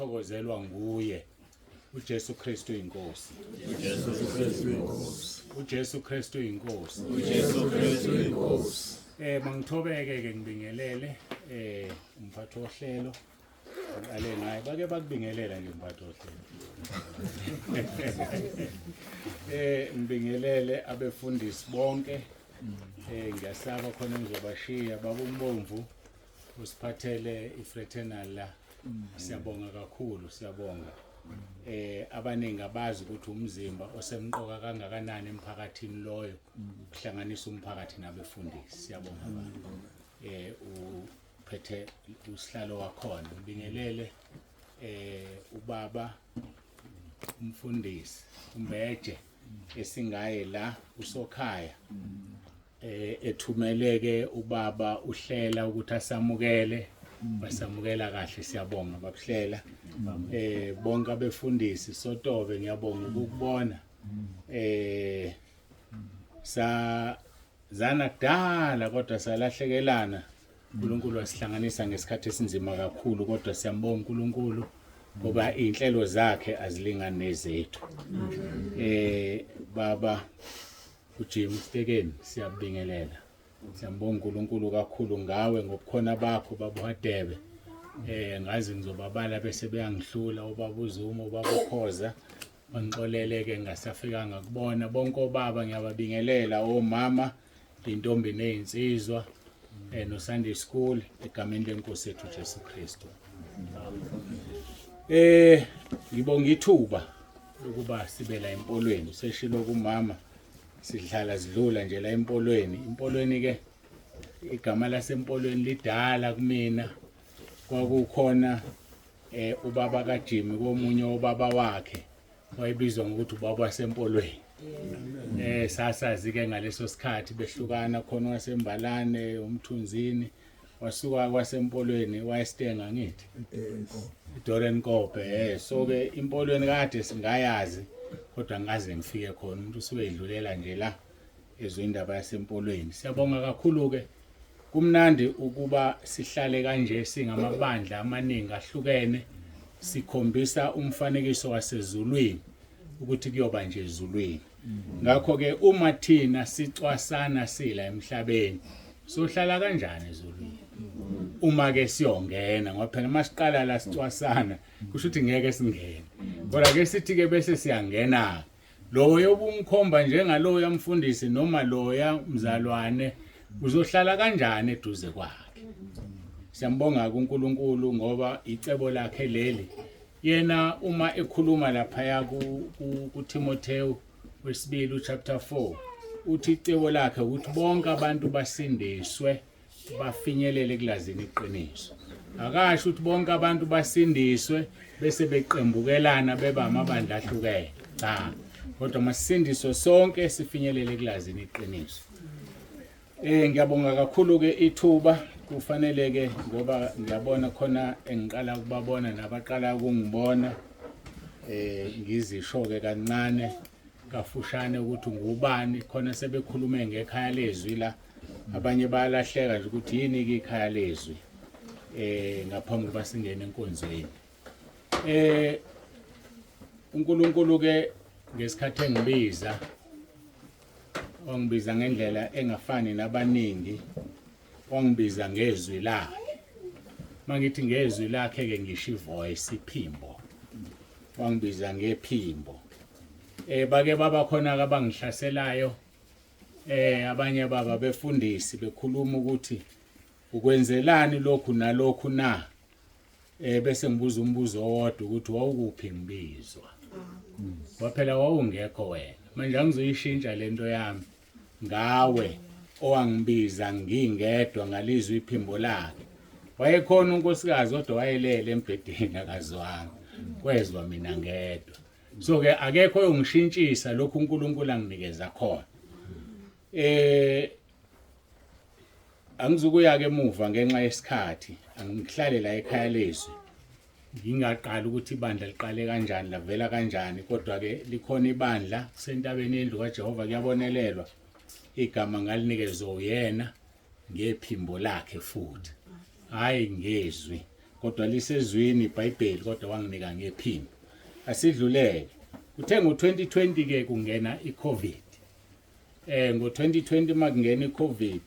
Thokozelwa nguye uJesu Kristu inkosi. uJesu Kristu inkosi. uJesu Kristu inkosi. uJesu Kristu inkosi. Mangithobeke ke ngibingelele umphathi wohlelo. Ngiqale ngaye bake bakubingelela nje umphathi wohlelo. Ngibingelele abefundisi bonke. Ngiyasaba khona ngizobashiya baba uMbomvu usiphathele ifraternal la. Siyabonga kakhulu, siyabonga. Abaningi abazi ukuthi umzimba osemqoka kangakanani emphakathini loyo ukuhlanganisa umphakathi nabefundisi. Siyabonga baba. Uphethe usihlalo wakhona. Ngibingelele ubaba umfundisi uMbeje esingaye la usokhaya. Ethumeleke ubaba uhlela ukuthi asamukele, basamukela kahle, siyabonga babuhlela. Bonke abefundisi sotobe ngiyabonga ukukubona. Sa zana kudala kodwa salahlekelana. uNkulunkulu wasihlanganisa ngesikhathi esinzima kakhulu, kodwa siyambonga uNkulunkulu ngoba inhlelo zakhe azilingani nezethu. Baba uJim Stekeni, siyabingelela. Siyambonga uNkulunkulu kakhulu ngawe ngobukhona bakho baba uHadebe. Ngazi ngizobabala bese beyangihlula ubaba uZuma, ubaba uKhoza. Bangixolele ke ngasafikanga kubona bonke obaba, ngiyababingelela omama, intombi nezinsizwa, no Sunday school egameni lenkosi yethu Jesu Kristu. Ngibonga ithuba ukuba sibe la empolweni. Seshilo kumama sidlala sidlula nje la empolweni. Empolweni ke igama lasempolweni lidala kumina. Kwakukhona ubaba kaJimmy komunye obaba wakhe wayebizwa ngokuthi ubaba wasempolweni. Sasazi ke ngaleso sikhathi behlukana khona wasembalane umthunzini wasuka kwasempolweni wayestenga ngithi Doren Kope. So ke impolweni kade singayazi kodwa ngaze ngifike khona umuntu usuke edlulela nje la ezwe indaba yasempolweni. Siyabonga kakhulu ke, kumnandi ukuba sihlale kanje singamabandla amaningi ahlukene sikhombisa umfanekiso wasezulwini ukuthi kuyoba nje ezulwini. Ngakho ke uma thina sicwasana sila emhlabeni sohlala kanjani ezulwini uma ke siyongena? Ngoba phela masiqala la sicwasana kusho ukuthi ngeke singene, kodwa ke sithi ke bese siyangena loyo obumkhomba njengaloya mfundisi noma loya mzalwane uzohlala kanjani eduze kwakhe? Siyambonga kuNkulunkulu ngoba icebo lakhe leli. Yena uma ekhuluma lapha kuTimotheo wesibili chapter 4 uthi icebo lakhe ukuthi bonke abantu basindiswe bafinyelele kulazini iqiniso. Akasho ukuthi bonke abantu basindiswe bese beqembukelana beba amabandla ahlukene, cha, kodwa masindiswe sonke sifinyelele kulazini iqiniso. Ngiyabonga kakhulu ke ithuba kufanele ke ngoba ngiyabona khona engiqala ukubabona nabaqala ukungibona, ngizisho ke kancane kafushane ukuthi ngubani khona sebekhulume ngekhaya lezwi la. Abanye bayalahleka nje ukuthi yini ke ikhaya lezwi ngaphambi kuba singene enkonzweni. uNkulunkulu ke ngesikhathi engibiza wangibiza ngendlela engafani nabaningi, wangibiza ngezwi lakhe. Mangithi ngezwi lakhe ke ngisho ivoice, iphimbo, wangibiza ngephimbo. Bake baba khona abangihlaselayo, abanye baba befundisi bekhuluma ukuthi ukwenzelani lokhu nalokhu na, bese ngibuza umbuzo owodwa ukuthi wawukuphi ngibizwa? Waphela wawungekho wena. Manje angizoyishintsha lento yami ngawe owangibiza ngingedwa ngalizwa iphimbo lakhe. Wayekhona unkosikazi kodwa wayelele embhedeni akazwanga, kwezwa mina ngedwa. So ke akekho oyongishintshisa lokhu uNkulunkulu anginikeza khona. Angizukuya ke emuva ngenxa yesikhathi, angihlale la ekhaya lezwi ngingaqali ukuthi ibandla liqale kanjani lavela kanjani, kodwa ke likhona ibandla kusentabeni yendlu kaJehova, kuyabonelelwa. Igama ngalinikezwa uyena ngephimbo lakhe futhi hayi ngezwi. Kodwa lisezwini iBhayibheli kodwa wanginika ngephimbo. Asidlulele. Kuthe ngo-2020 ke kungena iCovid. Ngo-2020 makungena iCovid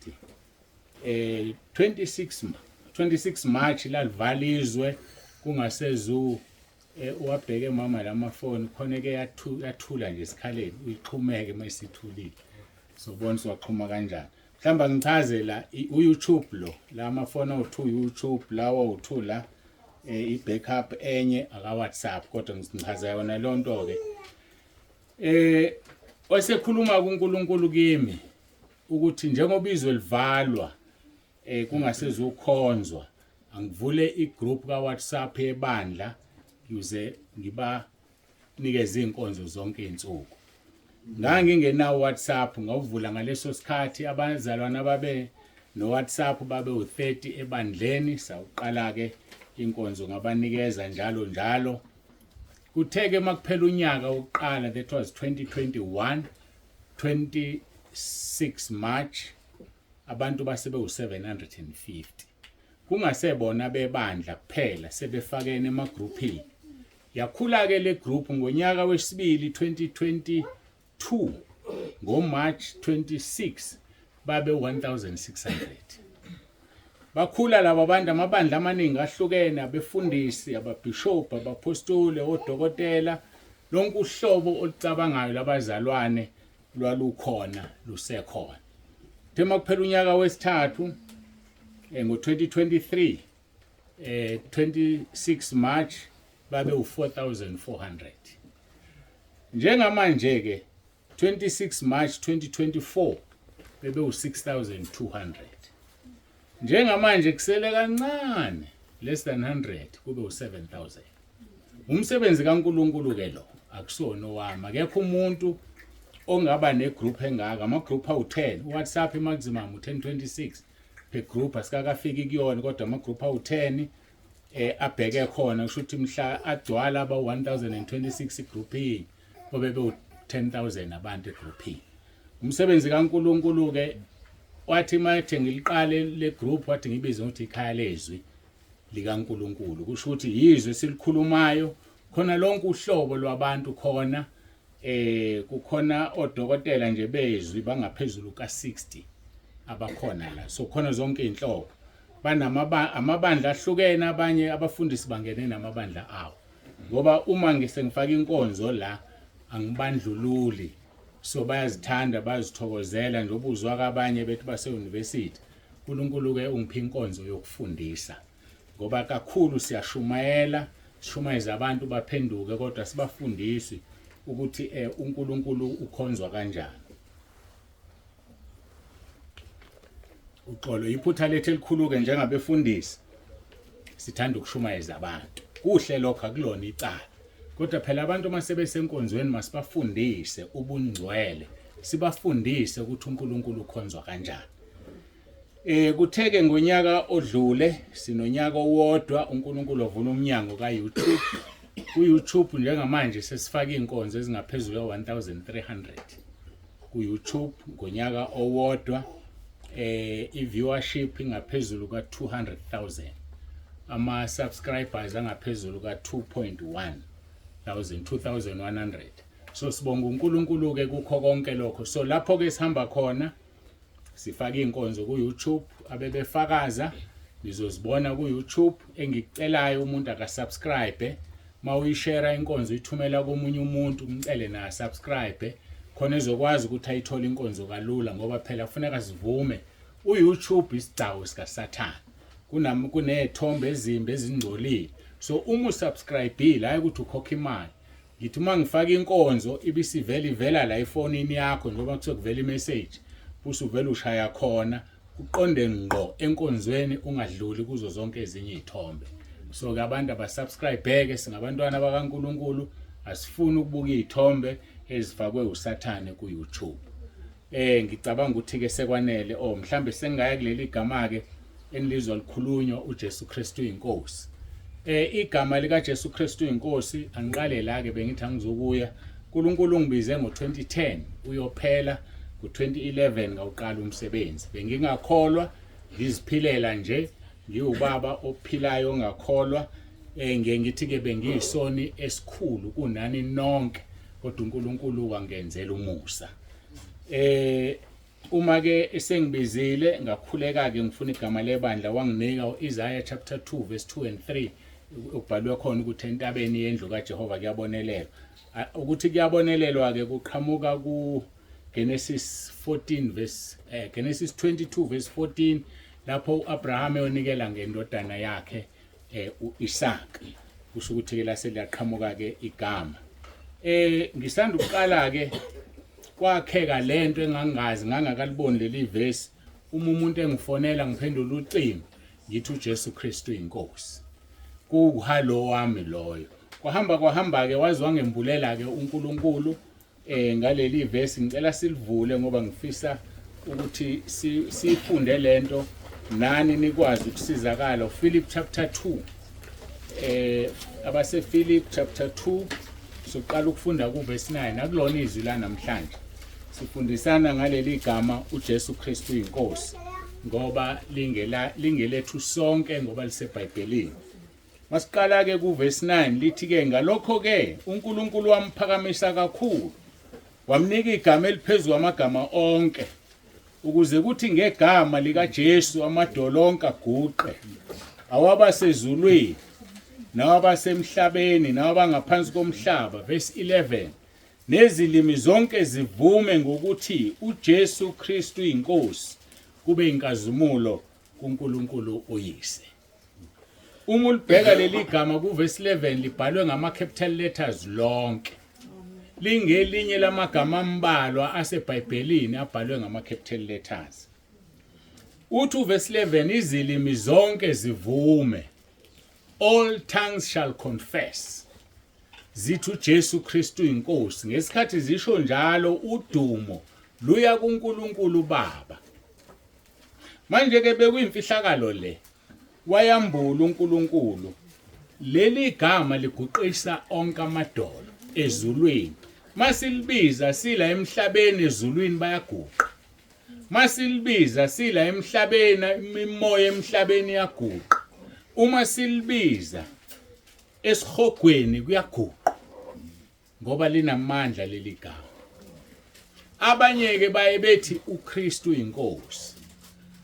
26 March lalivala izwe kungasezu uwabheke mama lamafoni khona ke yathula nje esikhaleni uyixhumeke mayisithulile sobona siwaxhuma kanjani. Mhlawumbe ngichaze la uYouTube lo la amafoni awu2 YouTube lawa awu2 la i-backup enye aka WhatsApp kodwa ngichaza yona lonto ke. Osekhuluma kuNkulunkulu kimi ukuthi njengoba izwe livalwa kungasezukhonzwa angivule igroup ka WhatsApp yebandla ukuze ngiba nikeze inkonzo zonke izinsuku. Ngangingenawo WhatsApp ngawuvula ngaleso sikhathi abazalwana babe no WhatsApp babe u30 ebandleni sawuqala ke inkonzo ngabanikeza njalo njalo. Kutheke makuphela unyaka wokuqala, that was 2021 26 March, abantu base bewu750 kungasebona bebandla kuphela, sebefakene emagroupini. Yakhula ke le group ngonyaka wesibili 2022 ngoMarch 26 babe 1600. Bakhula laba bantu, amabandla amaningi ahlukene, abefundisi, ababhishobhi, abapostoli, odokotela, lonke uhlobo olucabangayo labazalwane lwalukhona lusekhona. Thema kuphela unyaka wesithathu ngo-2023 26 March babe u4400. Njengamanje ke 26 March 2024 bebe u6200. Njengamanje kusele kancane, less than 100 kube u7000. Umsebenzi kaNkuluNkulu ke lo, akusona owami. Akekho umuntu ongaba negroup engaka, ama group awu10 WhatsApp, maximum u1026 per group. Asikakafiki kuyona kodwa ama group awu10 abheke khona kusho ukuthi mhla agcwala aba 1026 igroup obe be 10000 abantu egroupini. Umsebenzi kaNkuluNkulu ke. Wathi mathe ngiliqale le group, wathi ngibize ukuthi ikhaya lezwi likaNkuluNkulu, kusho ukuthi yizwi esilikhulumayo khona, lonke uhlobo lwabantu khona. Kukhona odokotela nje bezwi bangaphezulu ka60 abakhona la, so khona zonke inhlobo banamaba amabandla ahlukene, abanye abafundisi bangene namabandla awo, ngoba uma ngise ngifaka inkonzo la angibandlululi, so bayazithanda, bayazithokozela njengoba uzwa kabanye bethi base university. uNkulunkulu ke ungipha inkonzo yokufundisa ngoba kakhulu siyashumayela, sishumayeza abantu baphenduke, kodwa sibafundisi ukuthi uNkulunkulu ukhonzwa kanjani. Uxolo, iphutha lethu elikhulu ke njengabefundisi, sithanda ukushumayeza abantu. Kuhle lokho, akulona icala, kodwa phela abantu uma sebesenkonzweni masibafundise ubungcwele, sibafundise ukuthi uNkulunkulu ukhonzwa kanjani. Kutheke ngonyaka odlule, sinonyaka owodwa, uNkulunkulu ovula umnyango kaYouTube. Ku YouTube njengamanje sesifaka inkonzo ezingaphezulu ka1300 ku YouTube ngonyaka owodwa. I-viewership ingaphezulu ka-200,000, ama subscribers angaphezulu ka-2.1 thousand, 2100. So sibonga uNkulunkulu ke kukho konke lokho. So lapho ke sihamba khona sifaka inkonzo ku YouTube, abebefakaza nizozibona ku YouTube. Engikucelayo, umuntu akasubscribe. Mawuyishare inkonzo uyithumela komunye umuntu, umcele na subscribe khona ezokwazi ukuthi ayithole inkonzo kalula, ngoba phela kufuneka sivume, uYouTube isigcawu sikaSathane, kunam kunezithombe ezimbi ezingcolile. So uma usubscribeile, hayi ukuthi ukhokha imali, ngithi uma ngifaka inkonzo ibisivela ivela la efonini yakho, njengoba kuthiwa kuvela imessage, usuvela ushaya khona uqonde ngqo enkonzweni, ungadluli kuzo zonke ezinye izithombe. So ke abantu abasubscribe ke, singabantwana bakaNkuluNkulu, asifuni ukubuka izithombe ezifakwe uSathane ku YouTube. Ngicabanga ukuthi ke sekwanele, oh mhlambe sengingaya kuleli gama ke enilizwa likhulunywa, uJesu Kristu inkosi. Igama lika Jesu Kristu inkosi, angiqale la ke, bengithi angizokuya. uNkulunkulu ungibize ngo2010, uyophela ngo2011 ngawuqala umsebenzi. Bengingakholwa, ngiziphilela nje. Ngiwubaba ophilayo ongakholwa, ngiye ngithi ke bengiyisoni esikhulu kunani nonke, kodwa uNkulunkulu wangenzela umusa. Uma ke esengibizile ngakhuleka ke ngifuna igama lebandla, wanginika uIsaiah chapter 2 verse 2 and 3, okubhalwe khona ukuthi entabeni yendlu kaJehova kuyabonelelwa. Ukuthi kuyabonelelwa ke kuqhamuka ku Genesis 14 verse Genesis 22 verse 14, lapho uAbraham eyonikela ngendodana yakhe uIsaac. Kusho ukuthi ke lase liyaqhamuka ke igama. Ngisanda ukuqala ke kwakheka lento engangazi, ngangakaliboni leli verse. Uma umuntu engifonela ngiphendula ucingo ngithi uJesu Kristu inkosi, kuhalo wami loyo. Kwahamba kwahamba ke waze wangembulela ke uNkulunkulu ngaleli verse. Ngicela silivule ngoba ngifisa ukuthi sifunde lento nani nikwazi ukusizakala. Philip chapter 2, abase Philip chapter 2, soqala ukufunda ku verse 9. Akulona izwi la namhlanje, sifundisana ngaleli gama uJesu Kristu inkosi, ngoba lingela lingelethu sonke ngoba liseBhayibhelini. Masiqala ke ku verse 9, lithi ke ngalokho ke uNkulunkulu wamphakamisa kakhulu, wamnika igama eliphezulu kwamagama onke, ukuze kuthi ngegama likaJesu amadolo onke aguqe, awabasezulwini nawabasemhlabeni nawabangaphansi komhlaba. Verse 11, nezilimi zonke zivume ngokuthi uJesu Kristu inkosi, kube inkazimulo kuNkulunkulu uyise. Uma ulibheka leli gama ku verse 11, libhalwe ngama capital letters lonke. Lingelinye lamagama ambalwa aseBhayibhelini abhalwe ngama capital letters. Uthi uverse 11, izilimi zonke zivume, all tongues shall confess, zithi uJesu Kristu inkosi. Ngesikhathi zisho njalo, udumo luya kuNkulunkulu Baba. Manje ke bekuyimfihlakalo le wayambula uNkulunkulu. Leli gama liguqisa onke amadolo ezulwini. Masilibiza sila emhlabeni, ezulwini bayaguqa. Masilibiza sila emhlabeni, imimoya emhlabeni iyaguqa. Uma silibiza esihogweni kuyaguqa, ngoba linamandla leli gama. Abanye ke baye bethi uKristu inkosi,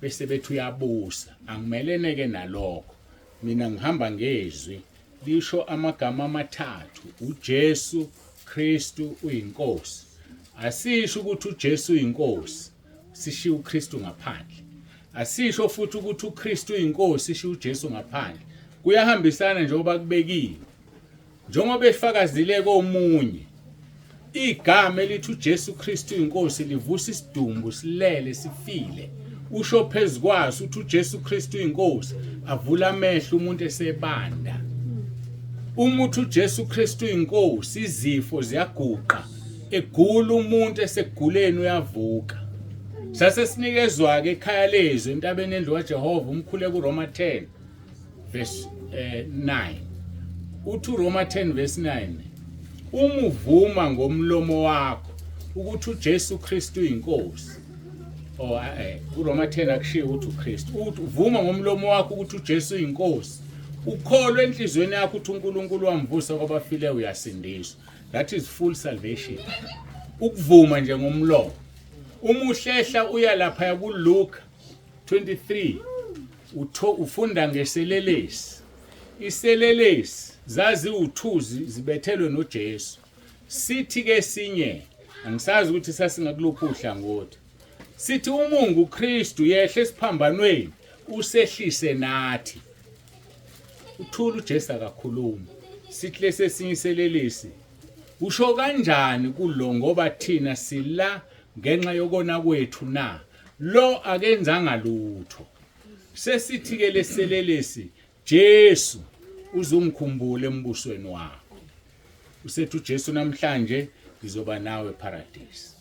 bese bethi uyabusa. Angimelene ke nalokho, mina ngihamba ngezwi lisho amagama amathathu, uJesu Kristu uyinkosi. Asisho ukuthi uJesu uyinkosi sishiya uKristu ngaphandle, asisho futhi ukuthi uKristu uyinkosi sishiya uJesu ngaphandle. Kuyahambisana njengoba kubekiwe, njengoba efakazile komunye. Igama elithi uJesu Kristu inkosi livusa isidumbu silele sifile. Usho phezukwaso uthi uJesu Kristu inkosi, avula amehlo umuntu esebanda. Uma uthi uJesu Kristu inkosi, izifo ziyaguqa, egula umuntu eseguleni uyavuka. Sase sinikezwa ke ekhaya lezwe entabeni endlu kaJehova umkhuleko uRoma 10 verse 9. Uthi uRoma 10 verse 9, uma uvuma ngomlomo wakho ukuthi uJesu Kristu uyinkosi. Oh, uRoma 10 akushiyo ukuthi uKristu. Uthi uvuma ngomlomo wakho ukuthi uJesu uyinkosi, ukholwe enhliziyweni yakho ukuthi uNkulunkulu wamvusa kwabafile, uyasindiswa. That is full salvation, ukuvuma nje ngomlomo. Uma uhlehla uya lapha kuLuke 23, utho ufunda ngeselelesi. Iselelesi zaziwu-2 zibethelwe noJesu. Sithi ke sinye, angisazi ukuthi sasingakuluphi uhlangothi, sithi uma unguKristu yehle esiphambanweni usehlise nathi. Uthula uJesu akakhulumi. Sithi lesesinye iselelesi, usho kanjani kulo, ngoba thina sila ngenxa yokona kwethu na? Lo akenzanga lutho. Sesithi ke leselelesi, Jesu uzungikhumbula embusweni wakho. Usethi uJesu, namhlanje ngizoba nawe eparadise.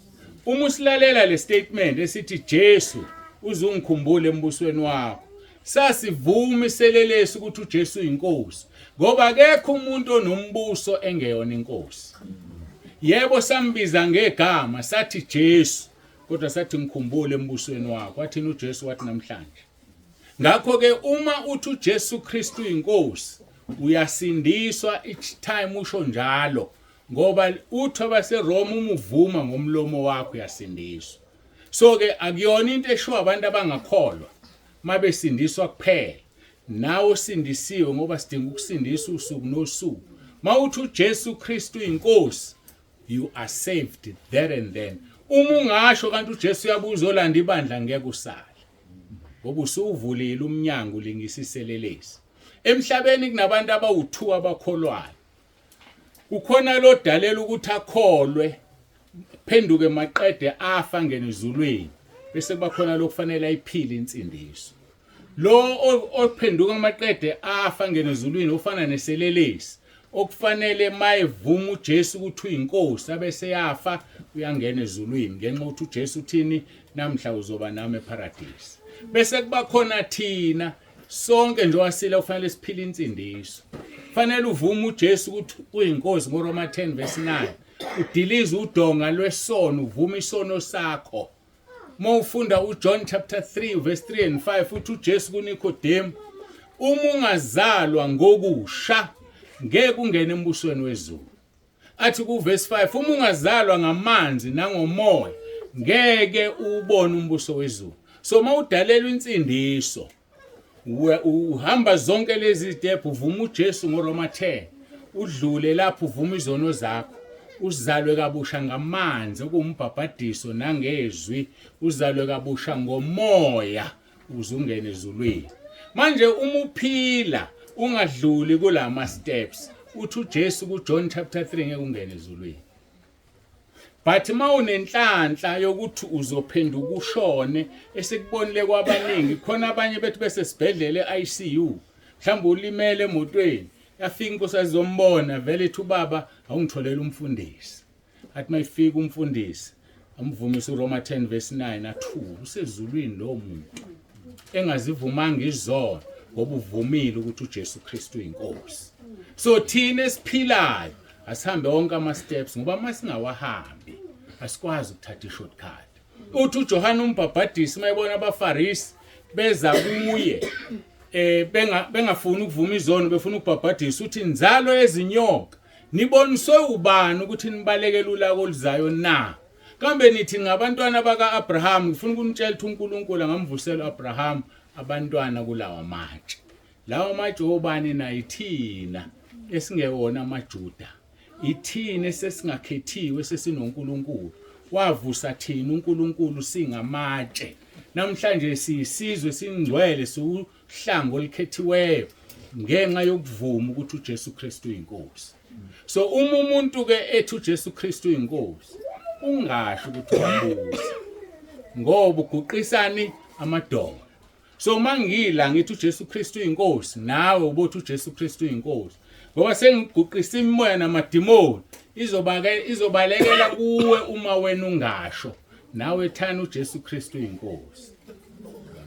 Uma usilalela le statement esithi Jesu uzungikhumbula embusweni wakho, sasivuma iselelesi ukuthi uJesu uyinkosi, ngoba akekho umuntu onombuso engeyona inkosi. Yebo, sambiza ngegama sathi Jesu, kodwa sathi ngikhumbule embusweni wakho. Wathini uJesu? Wathi namhlanje. Ngakho ke uma uthi uJesu Kristu inkosi uyasindiswa each time usho njalo ngoba uthi abaseRoma uma uvuma ngomlomo wakho uyasindiswa. So ke akuyona into eshiwo abantu abangakholwa mabesindiswa kuphela. Nawe usindisiwe ngoba sidinga ukusindiswa usuku nosuku. Mawuthi uJesu Kristu inkosi you are saved there and then. Uma ungasho kanti uJesu uyabuza olanda ibandla ngeke usale. Ngoba usuvulile umnyango ulingisa iselelesi. Emhlabeni kunabantu abawu2 abakholwayo. Kukhona lo dalela ukuthi akholwe phenduke maqede afa ngene ezulwini bese kuba khona lokufanele ayiphile insindiso. Lo ophenduka maqede afa ngene ezulwini ufana neselelesi okufanele mayevuma uJesu ukuthi uyinkosi abese yafa uyangena ezulwini ngenxa ukuthi uJesu uthini namhla uzoba nami eparadise. Bese kuba khona thina sonke nje wasila kufanele siphile insindiso. Fanele uvume uJesu ukuthi uyinkosi ngoRoma 10 verse 9. Udiliza udonga lwesono uvuma isono sakho. Uma ufunda uJohn chapter 3 verse 3 and 5 uthi uJesu kuNikodemu uma ungazalwa ngokusha ngeke ungene embusweni wezulu. Athi kuverse 5 uma ungazalwa ngamanzi nangomoya ngeke ubone umbuso wezulu. So uma udalelwa insindiso uhamba zonke lezi step uvuma uJesu ngoRoma 10 udlule lapho uvuma izono zakho uzalwe kabusha ngamanzi okuwumbhabhadiso nangezwi uzalwe kabusha ngomoya uze ungene ezulwini. Manje uma uphila ungadluli kulama steps uthi uJesu kuJohn chapter 3 ngeke ungene ezulwini. But mawunenhlanhla yokuthi uzophenduka ushone esikubonile kwabaningi khona abanye bethu besesibhedlela e-ICU mhlawumbe ulimele emotweni yafika inkosi azizombona vele ithi ubaba awungitholela umfundisi athi mayifika umfundisi amvumisa uRoma 10 verse 9 athuke usezulwini lo muntu engazivumanga izono ngoba uvumile ukuthi uJesu Kristu uyinkosi. So thina esiphilayo asihambe wonke ama steps ngoba uma singawahambi asikwazi ukuthatha i-shortcut. Uthi uJohane umbhabhadisi mayebona abaFarisi beza kuye eh bengafuni ukuvuma izono befuna ukubhabhadisa uthi nzalo yezinyoka niboniswe ubani ukuthi nibalekele ulaka oluzayo na? Kambe nithi ngabantwana baka-Abraham ngifuna ukunitshela ukuthi uNkulunkulu angamvusela uAbraham abantwana kulawa matshe. Lawa matshe obani na ithina esingewona amaJuda. Ithina esesingakhethiwe sesinoNkulunkulu. Wavusa thina uNkulunkulu singamatshe. Namhlanje siyisizwe singcwele siwuhlango olukhethiweyo ngenxa yokuvuma ukuthi uJesu Kristu uyinkosi. So uma umuntu ke ethi uJesu Kristu uyinkosi ungasho ukuthi uyabuza ngoba uguqisani amadolo. So uma ngila ngithi uJesu Kristu uyinkosi nawe ubothi uJesu Kristu uyinkosi ngoba sengiguqisa imimoya namadimoni izoba ke izobalekela kuwe uma wena ungasho nawe thana uJesu Kristu uyinkosi.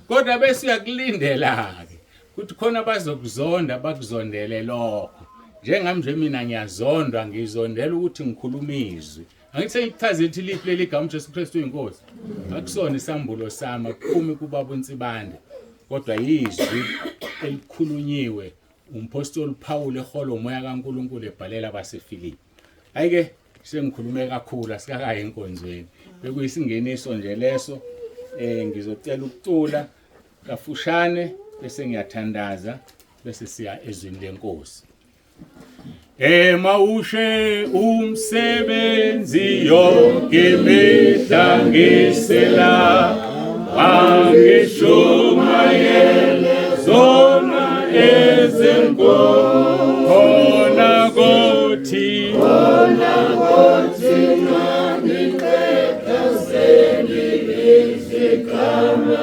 Kodwa bese uyakulindela ke ukuthi khona bazokuzonda bakuzondele lokho. Njengami nje mina ngiyazondwa ngizondela ukuthi ngikhuluma izwi. Angithi sengikuchazile ukuthi liphi leli gama uJesu Kristu uyinkosi. Akusona isambulo sami akuphumi kubaba uNsibande kodwa yizwi elikhulunyiwe umpostoli Paul ehola umoya kaNkuluNkulu ebhalela abaseFilipi. Ayike sengikhulume kakhulu asikakayi enkonzweni. Bekuyisingeniso nje leso eh ngizocela ukucula kafushane bese ngiyathandaza bese siya ezwini lenkosi. Emawushe umsebenzi yonke imihla ngisela angishumayele zona ezenkolo khona kothi khona kothi ngangiqeda sengibiza igama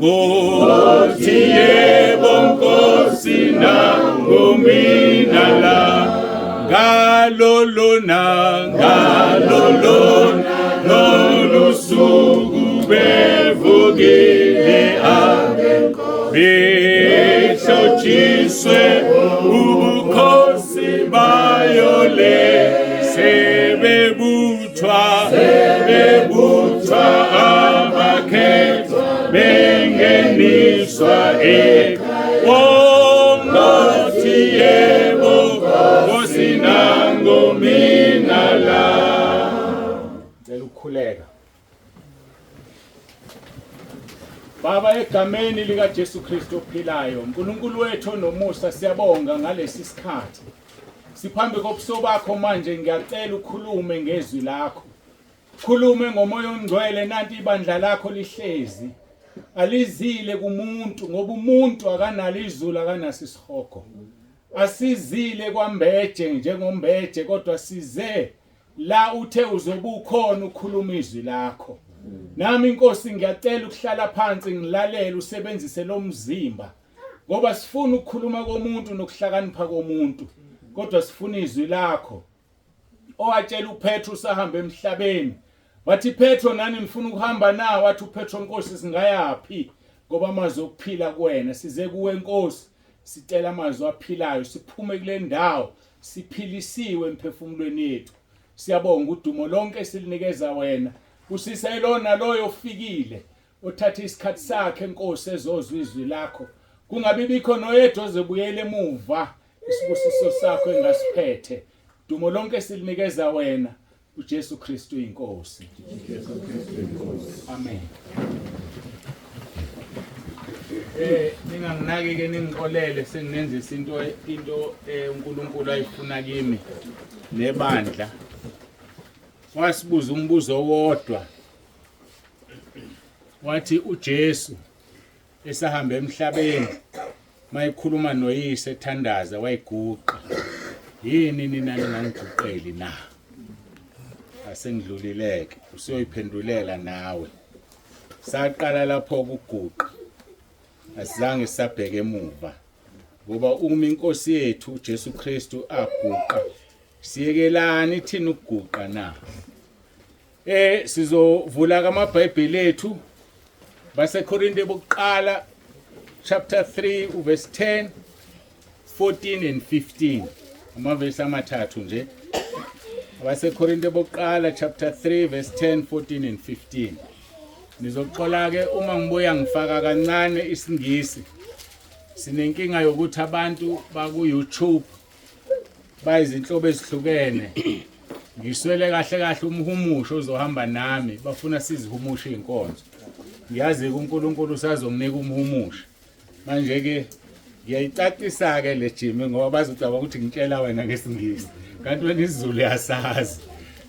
Kothi yebo Nkosi nangu mina la ngalolona ngalolona lolu suku bevukile behlotshiswe ubukhosi bayo le sebebuthwa sebebuthwa abakhethwa bengeniswa Ngiyoyiswa Ngathi yebo Nkosi nango mina la. Cela ukukhuleka. Baba, egameni lika Jesu Kristu ophilayo, uNkulunkulu wethu onomusa, siyabonga ngalesi sikhathi. Siphambi kobuso bakho manje, ngiyacela ukhulume ngezwi lakho. Khulume ngomoya ongcwele, nanti ibandla lakho lihlezi. Alizile kumuntu ngoba umuntu akanalo izulu, akanaso isihogo. Asizile kwambeje njengombeje, kodwa size la uthe uzobe ukhona ukhuluma izwi lakho. Nami inkosi ngiyacela ukuhlala phansi ngilalele, usebenzise lo mzimba, ngoba sifuna ukukhuluma komuntu nokuhlakanipha komuntu, kodwa sifuna izwi lakho owatshela uPetru usahamba emhlabeni, wathi, "Petro, nani nifuna ukuhamba na?" Wathi uPetro, "Nkosi, singayaphi, ngoba amazwi okuphila kuwena? Size kuwe Nkosi, sicela amazwi aphilayo, siphume kule ndawo siphilisiwe emphefumulweni yethu." Siyabonga, udumo lonke silinikeza wena. Busisa ilona loyo ofikile, othatha isikhathi sakhe Nkosi, ezozwa izwi lakho. Kungabi bikho noyedwa ozobuyela emuva isibusiso sakho engasiphethe. Dumo lonke silinikeza wena, uJesu Kristu inkosi. Jesu Kristu inkosi. Amen. Ninganginaki ke, ningixolele, senginenzisa into uNkulunkulu ayifuna kimi nebandla. Wasibuza umbuzo owodwa, wathi uJesu esahamba emhlabeni, mayikhuluma noyise ethandaza, wayiguqa. Yini nina ningangiguqeli na? Asengidlulileke, usuyoyiphendulela nawe. Saqala lapho ukuguqa, asizange sabheke emuva, ngoba uma inkosi yethu uJesu Kristu aguqa, siyekelani thina ukuguqa na? Sizovula kamaBhayibheli ethu, baseKorinte bokuqala chapter 3 uverse 10, 14 and 15, amavesi amathathu nje. AbaseKorinte bokuqala chapter 3 verse 10, 14 and 15. Nizoxola ke uma ngibuya ngifaka kancane isiNgisi. Sinenkinga yokuthi abantu baku YouTube bayizinhlobo ezihlukene. Ngiswele kahle kahle umhumusho ozohamba nami, bafuna sizihumushe inkonzo. Ngiyazi uNkulunkulu usazonginika umhumusho. Manje ke ngiyayicacisa ke le Jimmy, ngoba bazocabanga ukuthi ngitshela wena ngesiNgisi, kanti wena isiZulu uyasazi.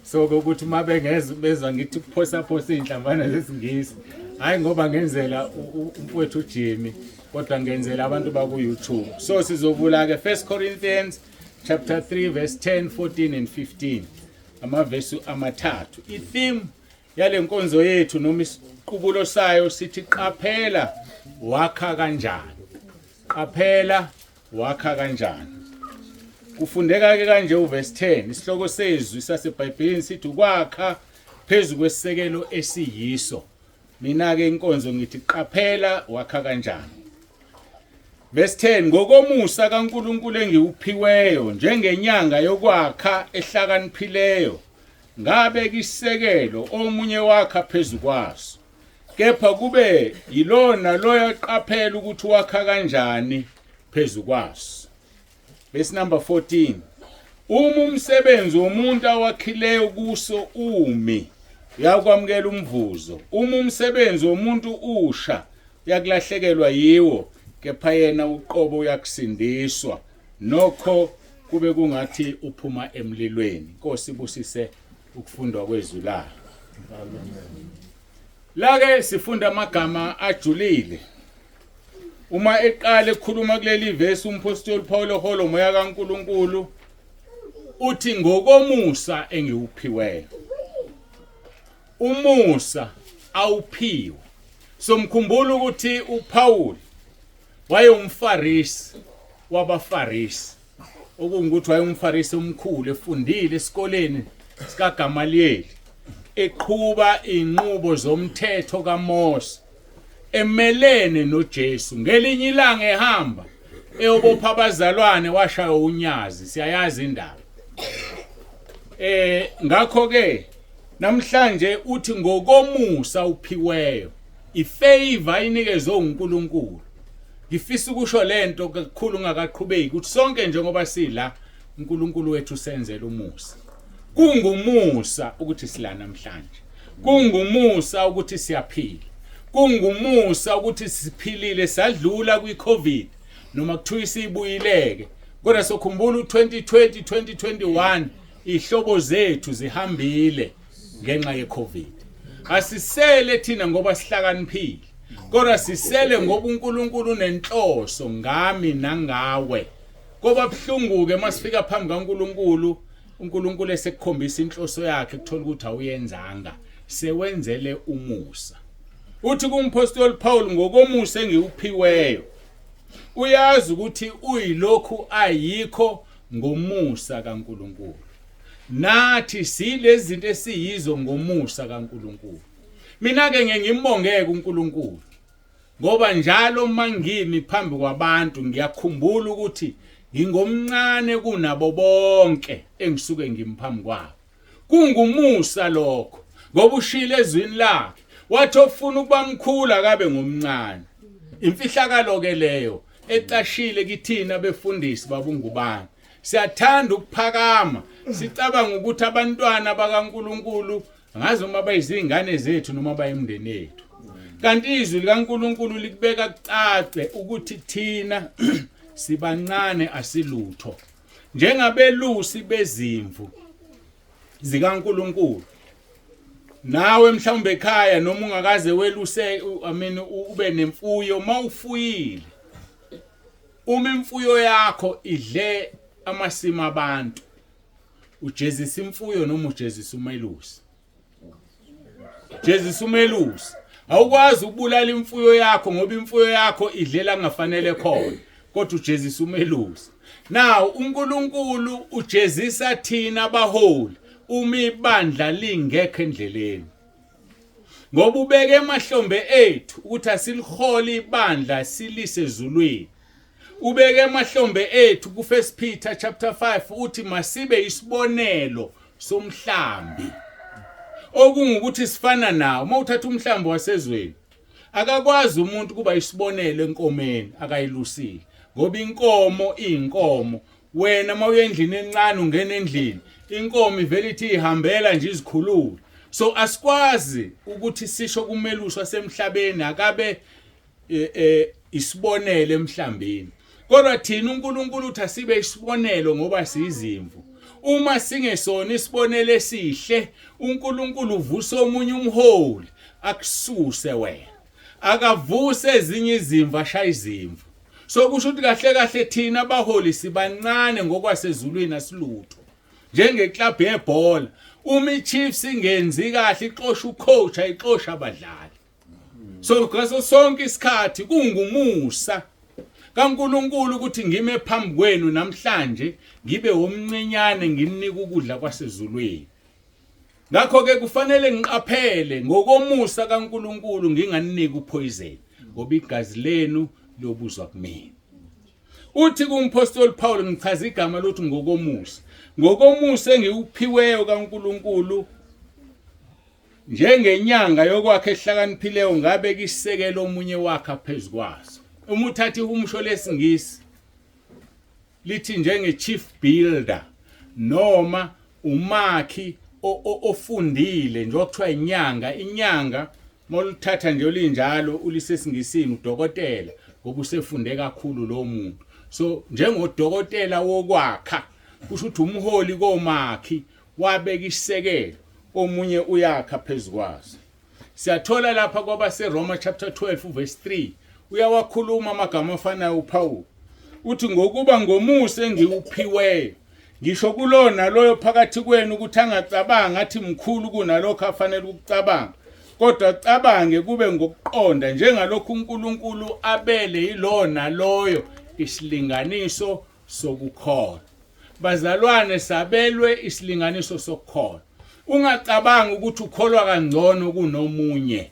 So ke ukuthi uma bengezwa bezwa ngithi kuphosa phosa inhlamvana zesiNgisi, hayi ngoba ngenzela umfowethu uJimmy, kodwa ngenzela abantu baku YouTube. So sizovula ke 1 Corinthians chapter 3 verse 10, 14 and 15, amavesi amathathu. I-theme yale nkonzo yethu noma isiqubulo sayo sithi "Qaphela wakha kanjani". Qaphela wakha kanjani. Kufundeka ke kanje uverse 10. Isihloko sezwi saseBhayibhelini sithi "Ukwakha phezu kwesisekelo esiyiso". Mina ke inkonzo ngithi "Qaphela wakha kanjani". Verse 10: "Ngokomusa kaNkulunkulu engiwuphiweyo njengenyanga yokwakha ehlakaniphileyo, ngabeka isisekelo, omunye wakha phezu kwaso. Kepha kube yilona loyo aqaphela ukuthi wakha kanjani phezu kwaso." Verse number 14: "Uma umsebenzi womuntu awakhileyo kuso umi, uyakwamukela umvuzo. Uma umsebenzi womuntu usha, uyakulahlekelwa yiwo, kepha yena uqobo uyakusindiswa, nokho kube kungathi uphuma emlilweni." Inkosi ibusise ukufundwa kwezwi layo. La ke sifunda amagama ajulile. Uma eqala ekhuluma kuleli verse umpostoli Paul holo moya kaNkuluNkulu uthi, "Ngokomusa engiwuphiweyo." Umusa awuphiwe. Somkhumbula ukuthi uPaul wayengumFarisi wabaFarisi, okungukuthi wayengumFarisi omkhulu, efundile esikoleni sikaGamaliyeli, eqhuba inqubo zomthetho kaMose, emelene noJesu. Ngelinye ilanga ehamba eyobopha abazalwane, washaya unyazi. Siyayazi indaba. Ngakho ke namhlanje uthi ngokomusa uphiweyo, ifavor inikezwe uNkulunkulu. Ngifisa ukusho lento kakhulu ngakaqhubeki ukuthi sonke njengoba sila uNkulunkulu wethu senzela umusa. Kungumusa ukuthi sila namhlanje. Kungumusa ukuthi siyaphila. Kungumusa ukuthi siphilile sadlula kwiCovid noma kuthiwa isibuyileke. Kodwa sokhumbula u2020 2021 ihlobo zethu zihambile ngenxa yeCovid. Asisele thina ngoba sihlakaniphile. Kodwa sisele ngoba uNkulunkulu unenhloso ngami nangawe. Koba buhlungu ke masifika phambi kaNkulunkulu, uNkulunkulu esekukhombisa inhloso yakhe kuthola ukuthi awuyenzanga, sewenzele umusa. Uthi kumpostoli Paul ngokomusa engiwuphiweyo. Uyazi ukuthi uyilokhu ayikho ngomusa kaNkulunkulu. Nathi silezi zinto esiyizo ngomusa kaNkulunkulu. Mina ke ngeke ngimbongeke uNkulunkulu. Ngoba njalo mangimi phambi kwabantu ngiyakhumbula ukuthi ngingomncane kunabo bonke engisuke ngimphambi kwabo. Kungumusa lokho ngoba ushilo ezwini lakhe wathi ofuna ukuba mkhulu akabe ngomncane. Imfihlakalo ke leyo ecashile kithina befundisi babungubani. Siyathanda ukuphakama sicabanga ukuthi abantwana bakaNkuluNkulu ngazi noma bayizingane zethu noma bayimndeni yethu. Kanti izwi likaNkuluNkulu likubeka kucace ukuthi thina sibancane asilutho. Njengabelusi bezimvu zikaNkuluNkulu. Nawe mhlawumbe ekhaya noma ungakaze weluse I mean ube nemfuyo mawufuyile. Uma imfuyo yakho idle amasimu abantu ujezisa imfuyo noma ujezisa umelusi. Jezisa umelusi. Awukwazi ukubulala imfuyo yakho ngoba imfuyo yakho idlela kungafanele khona kodwa ujezisa umelusi. Now uNkulunkulu ujezisa thina abaholi uma ibandla lingekho endleleni. Ngoba ubeke emahlombe ethu ukuthi asilihole ibandla silise ezulwini. Ubeke emahlombe ethu ku-1 Peter chapter 5 uthi masibe isibonelo somhlambi. Okungukuthi sifana nawo uma uthatha umhlambi wasezweni akakwazi umuntu kuba isibonelo enkomeni akayilusile ngoba inkomo iyinkomo wena uma uya endlini encane ungena endlini inkomo ivele ithi ihambela nje izikhulule so asikwazi ukuthi sisho kumelusi wasemhlabeni akabe e, e, isibonelo emhlambini kodwa thina uNkulunkulu uthi asibe isibonelo ngoba siyizimvu uma singesona isibonelo esihle uNkulunkulu uvusa omunye umholi akususe wena akavuse ezinye izimvu ashaya izimvu so kusho ukuthi kahle kahle thina abaholi sibancane ngokwasezulwini asilutho njengeclub yebhola uma iChiefs ingenzi kahle ixosha ucoach ayixosha abadlali so ngaso sonke isikhathi kungumusa kaNkuluNkulu ukuthi ngime phambi kwenu namhlanje ngibe womncinyane nginika ukudla kwasezulwini ngakho ke kufanele ngiqaphele ngokomusa kaNkuluNkulu nginganiniki upoison ngoba igazi lenu liyobuzwa kumina uthi kumpostoli Paul ngichaza igama lokuthi ngokomusa ngokomusa engiwuphiweyo kaNkuluNkulu Njengenyanga yokwakha ehlakaniphileyo ngabeka isisekelo omunye wakha phezu kwaso. Uma uthatha ihumusho lesiNgisi lithi njenge-chief builder noma umakhi ofundile njengoba kuthiwa inyanga inyanga moluthatha nje olinjalo ulisesingisini udokotela ngoba usefunde kakhulu lo muntu so njengodokotela wokwakha kusho ukuthi umholi komakhi wabeka isisekelo omunye uyakha phezu kwaso siyathola lapha kwabaseRoma chapter 12 verse 3 uyawakhuluma amagama afanayo uPaul uthi ngokuba ngomusa engiwuphiweyo ngisho kulona loyo phakathi kwenu ukuthi angacabanga athi mkhulu kunalokho afanele ukucabanga kodwa cabange kube ngokuqonda njengalokhu uNkulunkulu abele yilona loyo isilinganiso sokukholwa. Bazalwane sabelwe isilinganiso sokukholwa. Ungacabangi ukuthi ukholwa kangcono kunomunye.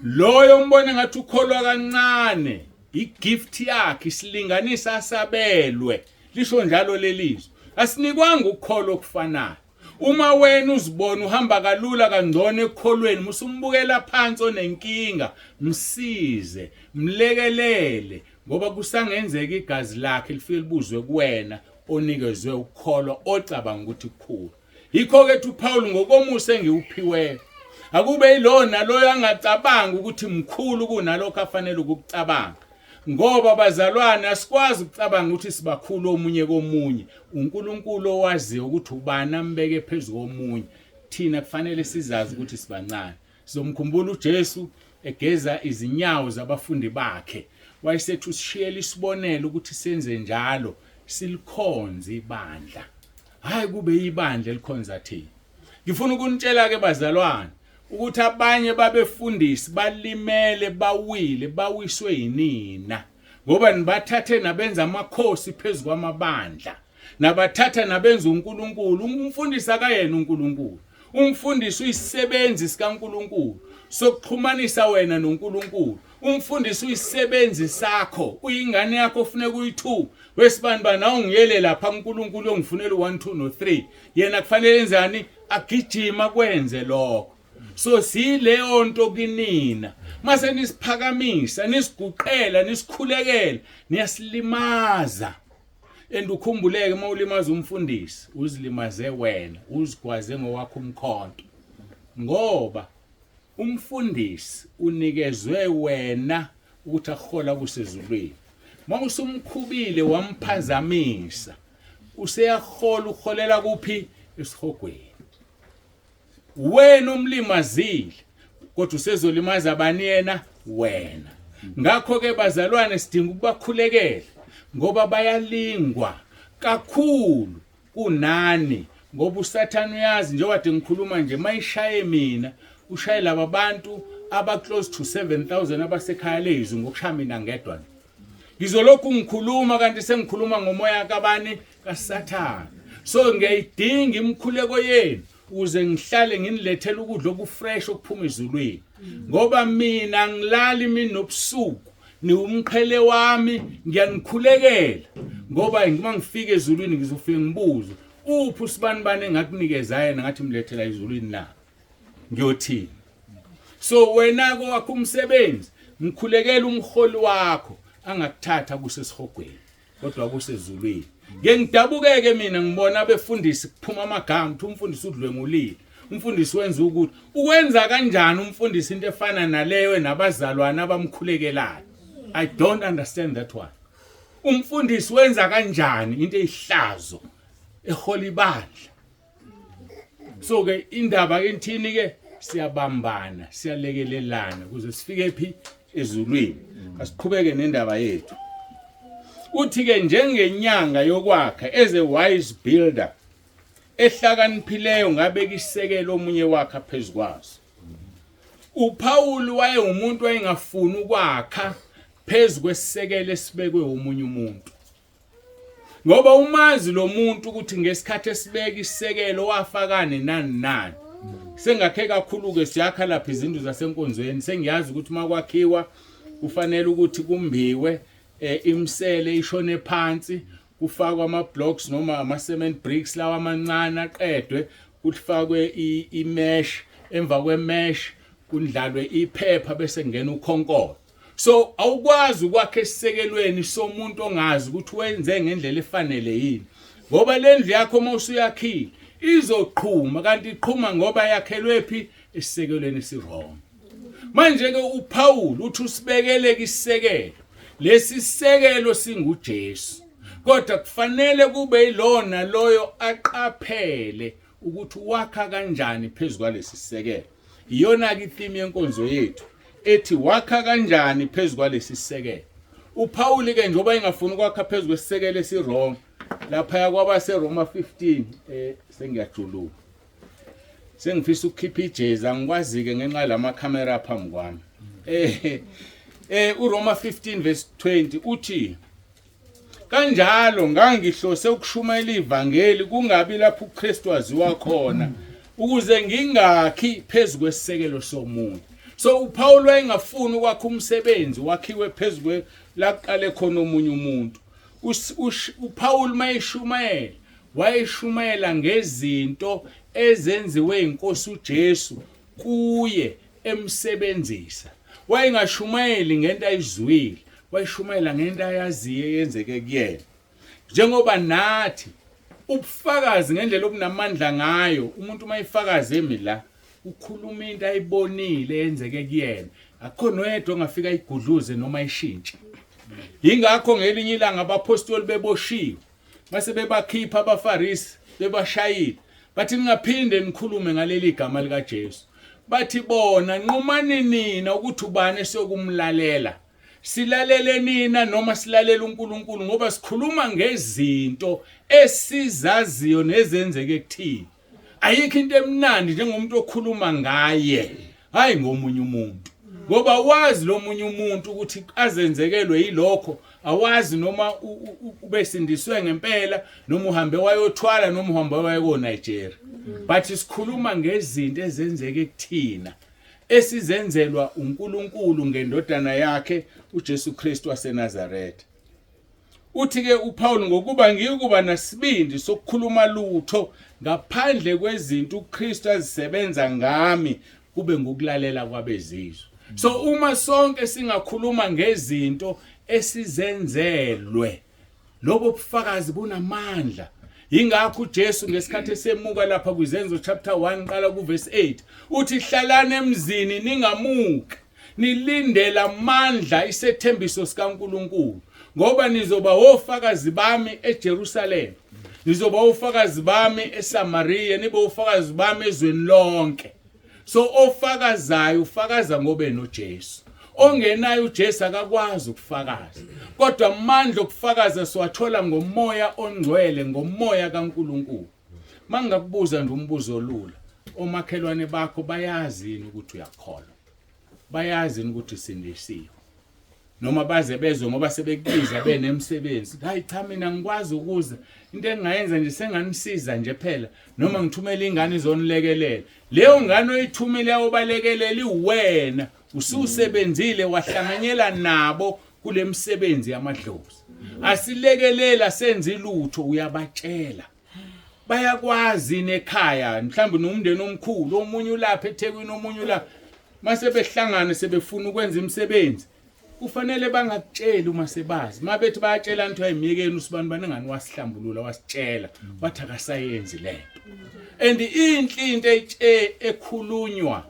Loyo umbone ngathi ukholwa kancane, igift yakhe isilinganiso asabelwe. Lisho njalo lelizwi. Asinikwanga ukukholwa okufanayo. Uma wena uzibona uhamba kalula kangcono ekukholweni musumbukela phansi onenkinga, msize, mlekelele. Ngoba kusangenzeka igazi lakhe lifike libuzwe kuwena onikezwe ukukholwa ocabanga ukuthi kukhulu. Yikho ke uthi uPaul ngokomusa engiwuphiweyo. Akube yilona loyo angacabanga ukuthi mkhulu kunalokho afanele ukukucabanga. Ngoba bazalwane asikwazi ukucabanga ukuthi sibakhulu omunye komunye. uNkulunkulu owaziyo ukuthi ubani ambeke phezu komunye. Thina kufanele sizazi ukuthi sibancane. Sizomkhumbula uJesu egeza izinyawo zabafundi bakhe. Wayesethi usishiyela isibonelo ukuthi senze njalo, silikhonze ibandla. Hayi kube ibandla elikhonza thina. Ngifuna ukunitshela ke bazalwane ukuthi abanye babefundisi balimele bawile bawiswe yinina ngoba nibathathe nabenza amakhosi phezu kwamabandla nabathatha nabenza uNkulunkulu umfundisi akayena uNkulunkulu umfundisi uyisisebenzi sikaNkulunkulu sokuxhumanisa wena noNkulunkulu umfundisi uyisisebenzi sakho uyingane yakho ofuneka uyi-2 wesibani bani awungiyele lapha uNkulunkulu ongifunela u-1 2 no-3 yena kufanele enzani agijima kwenze lokho so siyileyo nto kinina mase nisiphakamisa nisiguqela nisikhulekela niyasilimaza and ukhumbuleke uma ulimaza umfundisi uzilimaze wena uzigwaze ngowakho umkhonto ngoba umfundisi unikezwe wena ukuthi akuhola kusezulwini uma usumkhubile wamphazamisa useyahola uholela kuphi esihogweni wena umlimazile kodwa usezolimaza bani yena wena ngakho ke bazalwane sidinga ukubakhulekela ngoba bayalingwa kakhulu kunani ngoba usathane uyazi njengoba kade ngikhuluma nje mayishaye mina ushaye laba bantu aba close to 7000 abasekhaya lezwi ngokushaya mina ngedwa ngizolokhu ngikhuluma kanti sengikhuluma ngomoya kabani kasathane so ngiyayidinga imikhuleko yenu ukuze ngihlale nginilethela ukudla okufresh okuphuma ezulwini ngoba mina ngilali imini nobusuku niwumqhele wami ngiyanikhulekela ngoba uma ngifika ezulwini ngizofike ngibuze uphi usibanibani engakunikeza yena ngathi mlethela ezulwini na ngiyothini so wena kowakho umsebenzi mkhulekela umholi wakho angakuthatha kusesihogweni kodwa kusezulwini ngeke ngidabukeke mina ngibona abefundisi kuphuma amagama ukuthi umfundisi udlwengulile umfundisi wenza ukuthi ukwenza kanjani umfundisi into efana naleyo nabazalwane abamkhulekelayo i don't understand that one umfundisi wenza kanjani into eyihlazo ehola ibandla so ke indaba ke ithini ke siyabambana siyalekelelana ukuze sifike phi ezulwini asiqhubeke nendaba yethu uthi ke njengenyanga yokwakha as a wise builder ehlakaniphileyo ngabeka isekelo omunye wakha phezukwaso uPaul wayengumuntu wayengafuni ukwakha phezu kwesisekelo esibekwe omunye umuntu ngoba umazi lo muntu ukuthi ngesikhathi esibeka isisekelo wafakane nani nani sengakhe kakhulu ke siyakha lapha izindlu zasenkonzweni sengiyazi ukuthi uma kwakhiwa kufanele ukuthi kumbiwe eh, imisele ishone phansi kufakwe ama blocks noma ama cement bricks lawa amancane aqedwe kufakwe i-mesh emva kwe-mesh kundlalwe iphepha bese kungena ukhonkolo so awukwazi ukwakha esisekelweni somuntu ongazi ukuthi wenze ngendlela efanele yini ngoba le ndlu yakho uma usuyakhile izoqhuma kanti iqhuma ngoba yakhelwe phi esisekelweni esirong manje ke uPaul uthi usibekele isisekelo lesi sisekelo singuJesu kodwa kufanele kube yilona loyo aqaphele ukuthi wakha kanjani phezu kwalesi sisekelo iyona ke itheme yenkonzo yethu ethi wakha kanjani phezu kwalesi sisekelo uPaul ke njengoba engafuni ukwakha phezu kwesisekelo esirong lapha kwabaseRoma 15 eh sengiyajuluka sengifisa ukukhipha ijezi angikwazi ke ngenxa lama camera phambi kwami eh eh uRoma 15 verse 20 uthi Kanjalo ngangihlose ukushumayela ivangeli kungabi lapho uKristu aziwa khona ukuze ngingakhi phezu kwesisekelo somunye. So uPaul wayengafuni ukwakha umsebenzi wakhiwe phezu kwe laqale khona omunye umuntu. UPaul mayeshumayela wayeshumayela ngezinto ezenziwe inkosi uJesu kuye emsebenzisa. Wayengashumayeli ngento ayizwile. Wayishumayela ngento ayaziyo eyenzeke kuyena. Njengoba nathi ubufakazi ngendlela obunamandla ngayo, umuntu uma efakaza emi la ukhuluma into ayibonile eyenzeke kuyena. Akukho noyedwa ongafika ayigudluze noma ayishintshe. Yingakho ngelinye ilanga abaphostoli beboshiwe, mase bebakhipha abaFarisi bebashayile, bathi ningaphinde nikhulume ngaleli gama likaJesu. Bathi bona nqumani nina ukuthi ubani esiyokumlalela. Silalele nina noma silalela uNkulunkulu ngoba sikhuluma ngezinto esizaziyo nezenzeke kuthina. Ayikho into emnandi njengomuntu okhuluma ngaye, hayi ngomunye umuntu. Ngoba wazi lomunye umuntu ukuthi azenzekelwe yilokho, awazi noma ubesindiswe ngempela noma uhambe wayothwala noma uhambe waye ko Nigeria. But sikhuluma ngezinto ezenzeke kuthina esizenzelwa uNkulunkulu ngendodana yakhe uJesu Kristu waseNazaretha. Uthi ke uPaul ngokuba ngiyikuba nasibindi sokukhuluma lutho ngaphandle kwezinto uKristu azisebenza ngami kube ngukulalela kwabezizwe. So uma sonke singakhuluma ngezinto esizenzelwe, lobo bufakazi bunamandla. Yingakho uJesu ngesikhathi esemuka lapha kwiZenzo chapter 1 qala kuverse 8 uthi hlalani emzini ningamuki, nilindela amandla isethembiso sikaNkuluNkulu, ngoba nizoba ofakazi bami eJerusalem, nizoba ofakazi bami eSamaria, nibe ofakazi bami ezweni lonke. So ofakazayo ufakaza ngobe noJesu. Ongenayo uJesu akakwazi ukufakaza. Kodwa amandla okufakaza siwathola ngomoya ongcwele, ngomoya kaNkuluNkulu. Mangakubuza nje umbuzo olula, omakhelwane bakho bayazi yini ukuthi uyakholwa? Bayazi yini ukuthi usindisiwe? Noma baze bezwe ngoba sebekubiza benemsebenzi, hayi cha mina ngikwazi ukuza, into engingayenza nje senganisiza nje phela, noma ngithumele ingane izonilekelela. Leyo ngane oyithumile yawubalekelela iwena, ususebenzile wahlanganyela nabo kulemsebenzi yamadlozi. Asilekelela senze ilutho, uyabatshela. Bayakwazi nekhaya, mhlawumbe nomndeni omkhulu, omunye ulapha eThekwini, omunye ulapha. Mase behlangana sebefuna ukwenza imisebenzi, kufanele bangakutsheli uma sebazi. Mabethi bayatshela nto ayimiyekeni usibani bani ngani wasihlambulula wasitshela wathi akasayenzi lento. And inhle into etshe ekhulunywa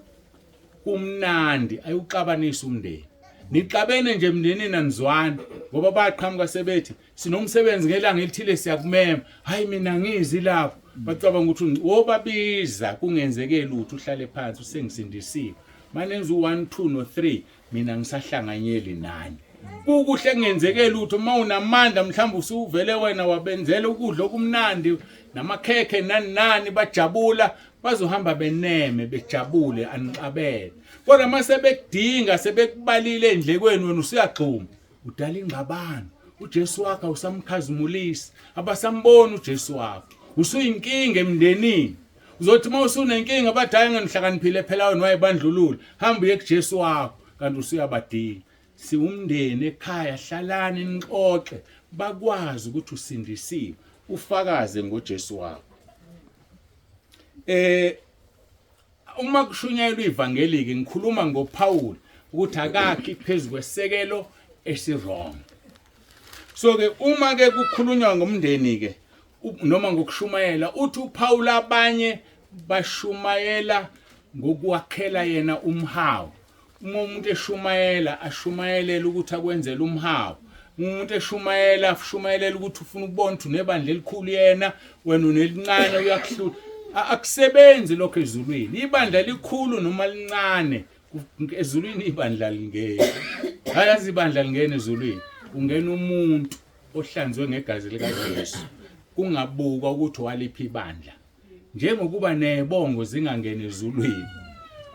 kumnandi ayuxabanisa umndeni. Nixabene nje emndenini anizwani ngoba bayaqhamuka sebethi sinomsebenzi ngelanga elithile siyakumema. Hayi mina ngizi lapho. Bacabanga ukuthi wobabiza kungenzeke lutho, uhlale phansi usengisindisiwe. Manenza u1 2 no 3 mina ngisahlanganyeli nani. Kukuhle kungenzeke lutho uma unamandla, mhlawumbe usuvele wena wabenzela ukudla okumnandi namakhekhe nani nani, bajabula, bazohamba beneme bejabule, anixabene. Kodwa mase bekudinga sebekubalile endlekweni wena usuyagxuma, udala ingxabano. uJesu wakho awusamkhazimulisi, abasamboni uJesu wakho, usuyinkinga emndenini. Uzothi uma usunenkinga bathi hayi nganihlakaniphile phela wena wayebandlulula, hamba uye kuJesu wakho, kanti usuyabadinga. Siwumndeni ekhaya, hlalani nixoxe, bakwazi ukuthi usindisiwe, ufakaze ngoJesu wakho. Uma kushunyayelwa ivangeli ke ngikhuluma ngoPaul ukuthi akakhi phezu kwesekelo esiwrong. So ke uma ke kukhulunywa ngomndeni ke noma ngokushumayela, uthi uPaul abanye bashumayela ngokwakhela yena umhawu. Uma umuntu eshumayela ashumayelela ukuthi akwenzele umhawu. Uma umuntu eshumayela ashumayelela ukuthi ufuna ukubona ukuthi unebandla elikhulu yena, wena unelincane, uyakuhlula. Akusebenzi lokho ezulwini. Ibandla likhulu noma lincane, ezulwini ibandla lingeni. Hayi ibandla lingena ezulwini. Ungena umuntu ohlanzwe ngegazi likaJesu. Kungabukwa ukuthi waliphi ibandla. Njengokuba nebongo zingangeni ezulwini.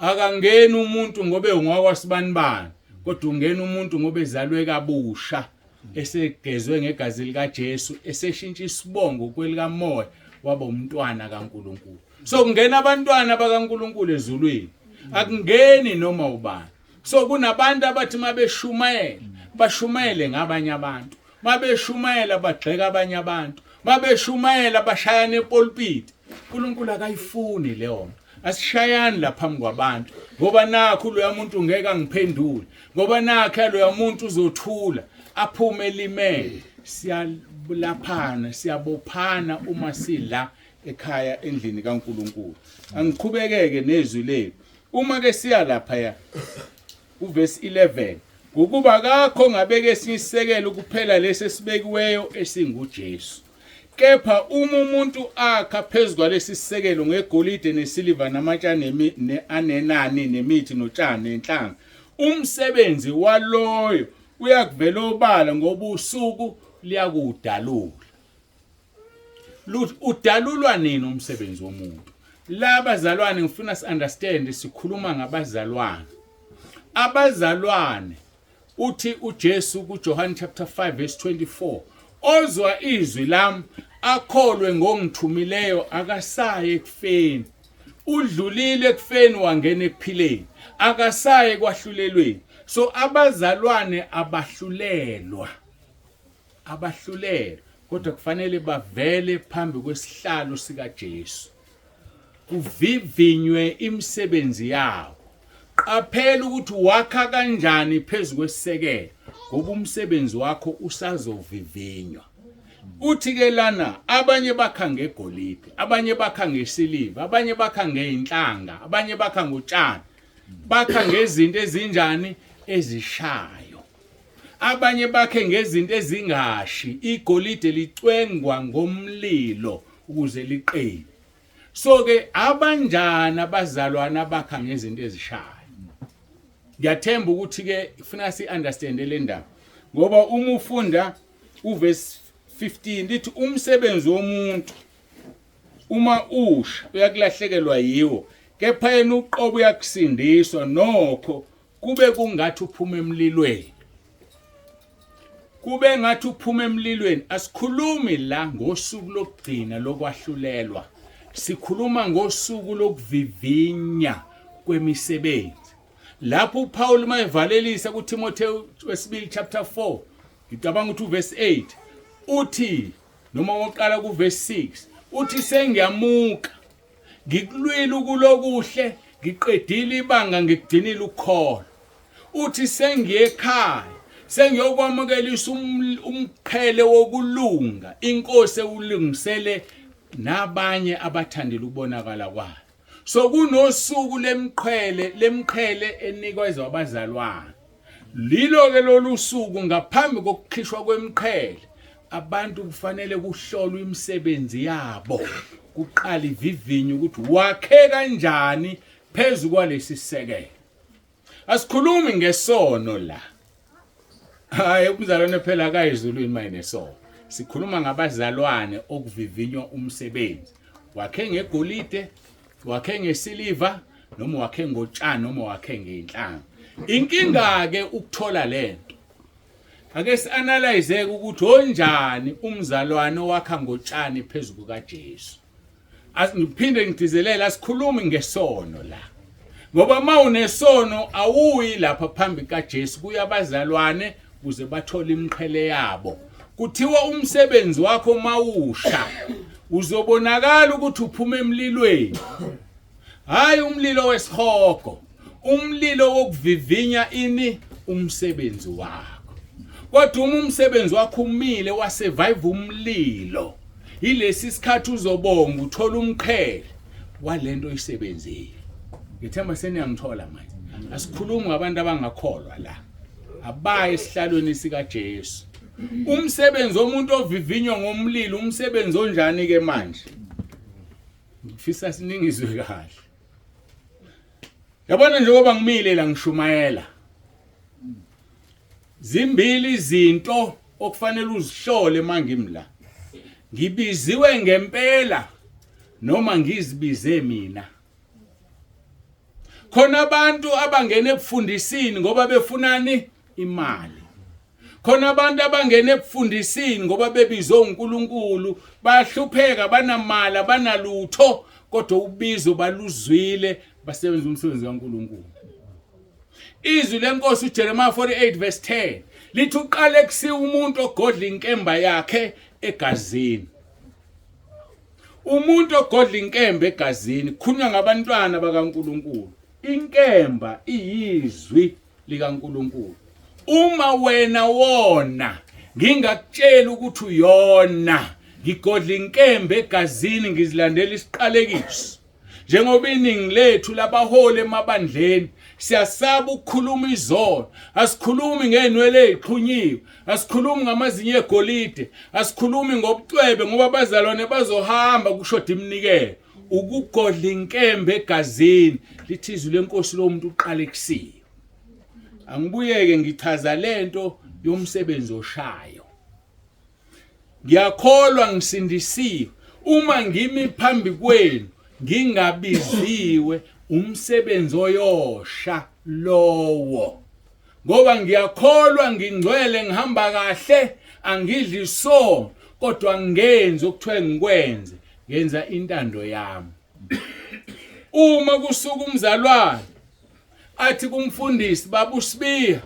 Akangeni umuntu ngobe ungowakwaSibanibani, kodwa ungena umuntu ngoba ezalwe kabusha, esegezwe ngegazi likaJesu, eseshintsha isibongo kwelikamoya, waba umntwana kaNkuluNkulu. So kungena abantwana bakaNkuluNkulu ezulwini, akungeni noma ubani. So kunabantu abathi mabeshumayela bashumayele ngabanye abantu, mabeshumayela bagxeka abanye abantu, mabeshumayela bashayana epulpit. uNkulunkulu akayifuni leyo nto. Asishayani la phambi kwabantu ngoba nakho loya muntu ngeke angiphendule, ngoba nakhe loya muntu uzothula aphume elimele. Siyalaphana, siyabophana uma sila ekhaya endlini kaNkulunkulu. Angiqhubekeke nezwi lethu. Uma ke siya lapha ya uverse 11, ngokuba akakho ongabeka esinye isisekelo kuphela lesi esibekiweyo esinguJesu. Kepha uma umuntu akha phezu kwalesi sisekelo ngegolide nesiliva namatshe anenani nemithi notshani nenhlanga, umsebenzi waloyo uyakuvela obala, ngoba usuku liyakuwudalula. Udalulwa nini umsebenzi womuntu? La bazalwane ngifuna si-understand, sikhuluma ngabazalwane. Abazalwane, uthi uJesu kuJohn chapter 5 verse 24, ozwa izwi lami akholwe ngongithumileyo akasaye ekufeni, udlulile ekufeni wangena ekuphileni, akasaye ekwahlulelweni. So abazalwane abahlulelwa, abahlulelwa, kodwa kufanele bavele phambi kwesihlalo sikaJesu, kuvivinywe imisebenzi yawo. Qaphela ukuthi wakha kanjani phezu kwesisekelo, ngoba umsebenzi wakho usazovivinywa. Uthi ke lana abanye bakha ngegolide, abanye bakha ngesiliva, abanye bakha ngeinhlanga, abanye bakha ngotshani, bakha ngezinto ezinjani ezishayo, abanye bakhe ngezinto ezingashi. Igolide licwengwa ngomlilo ukuze liqine. So ke abanjani abazalwana abakha ngezinto ezishayo? Ngiyathemba ukuthi ke kufuna si understand le ndaba, ngoba uma ufunda uverse 15 lithi umsebenzi womuntu uma usha uyakulahlekelwa yiwo, kepha yena uqobo uyakusindiswa, nokho kube kungathi uphuma emlilweni. Kube ngathi uphuma emlilweni. Asikhulumi la ngosuku lokugcina lokwahlulelwa, sikhuluma ngosuku lokuvivinya kwemisebenzi. Lapho uPaul mayevalelisa kuTimotheo wesibili chapter 4, ngicabanga ukuthi uverse 8 uthi, noma woqala kuverse 6 uthi, sengiyamuka, ngikulwile ukulokuhle, ngiqedile ibanga, ngikugcinile ukukholwa. Uthi sengiye ekhaya, sengiyokwamukelisa umqhele wokulunga inkosi ewulungisele nabanye abathandile ukubonakala kwayo. So kunosuku lemqhele, lemqhele enikwa abazalwane. Lilo ke lolu suku ngaphambi kokukhishwa kwemqhele, abantu kufanele kuhlolwe imisebenzi yabo, kuqala ivivinyo ukuthi wakhe kanjani phezu kwalesi sisekelo. Asikhulumi ngesono la. Hayi, umzalwane phela akayizulwini mayinesono. Sikhuluma ngabazalwane okuvivinywa umsebenzi. Wakhe ngegolide, wakhe ngesiliva, noma wakhe ngotshani, noma wakhe ngenhlanga. Inkinga ke ukuthola lento. Ake sianalyze ukuthi onjani umzalwane owakha ngotshani phezu kukaJesu. Ngiphinde ngigcizelele, asikhulumi ngesono la, ngoba uma unesono awuyi lapha phambi kaJesu, kuya abazalwane ukuze bathole imiqhele yabo. Kuthiwa umsebenzi wakho mawusha uzobonakala ukuthi uphuma emlilweni, hayi umlilo wesihogo, umlilo wokuvivinya ini umsebenzi wakho. Kodwa uma umsebenzi wakho umile wasurvive umlilo, yilesi sikhathi uzobonga uthola umqhele walento oyisebenzile. Ngithemba seniyangithola manje. Asikhulumi ngabantu abangakholwa la, abaye esihlalweni sikaJesu. Umsebenzi womuntu ovivinywa ngomlilo, umsebenzi onjani ke manje? Ngifisa siningizwe kahle. Yabona njengoba ngimile la ngishumayela, zimbili izinto okufanele uzihlole mangimla. Ngibiziwe ngempela noma ngizibize mina? Khona abantu abangena ebufundisini ngoba befunani imali. Khona abantu abangena ebufundisini ngoba bebizwe uNkulunkulu, bayahlupheka, banamali, abanalutho, kodwa ubizo baluzwile, basebenza umsebenzi kaNkulunkulu. Izwi lenkosi uJeremiah 48 verse 10 lithi uqale kusiwa umuntu ogodla inkemba yakhe egazini. Umuntu ogodla inkemba egazini khulunywa ngabantwana bakaNkuluNkulu. Inkemba iyizwi likaNkuluNkulu. Uma wena wona ngingakutshela ukuthi uyona ngigodla inkemba egazini ngizilandela isiqalekiso. Njengoba iningi lethu labaholi emabandleni siyasaba ukukhuluma izono, asikhulumi ngeenwele ezixhunyiwe, asikhulumi ngamazinyo egolide, asikhulumi ngobucwebe ngoba abazalwane bazohamba kushoda iminikelo. Ukugodla inkemba egazini lithi izwi lenkosi lo muntu uqalekisiwe. Angibuyeke ngichaza lento yomsebenzi oshayo. Ngiyakholwa ngisindisiwe uma ngimi phambi kwenu ngingabiziwe umsebenzi oyosha lowo ngoba ngiyakholwa ngingcwele ngihamba kahle angidli so kodwa ngenzi okuthiwe ngikwenze ngenza intando yami uma kusuka umzalwane athi kumfundisi baba uSibiya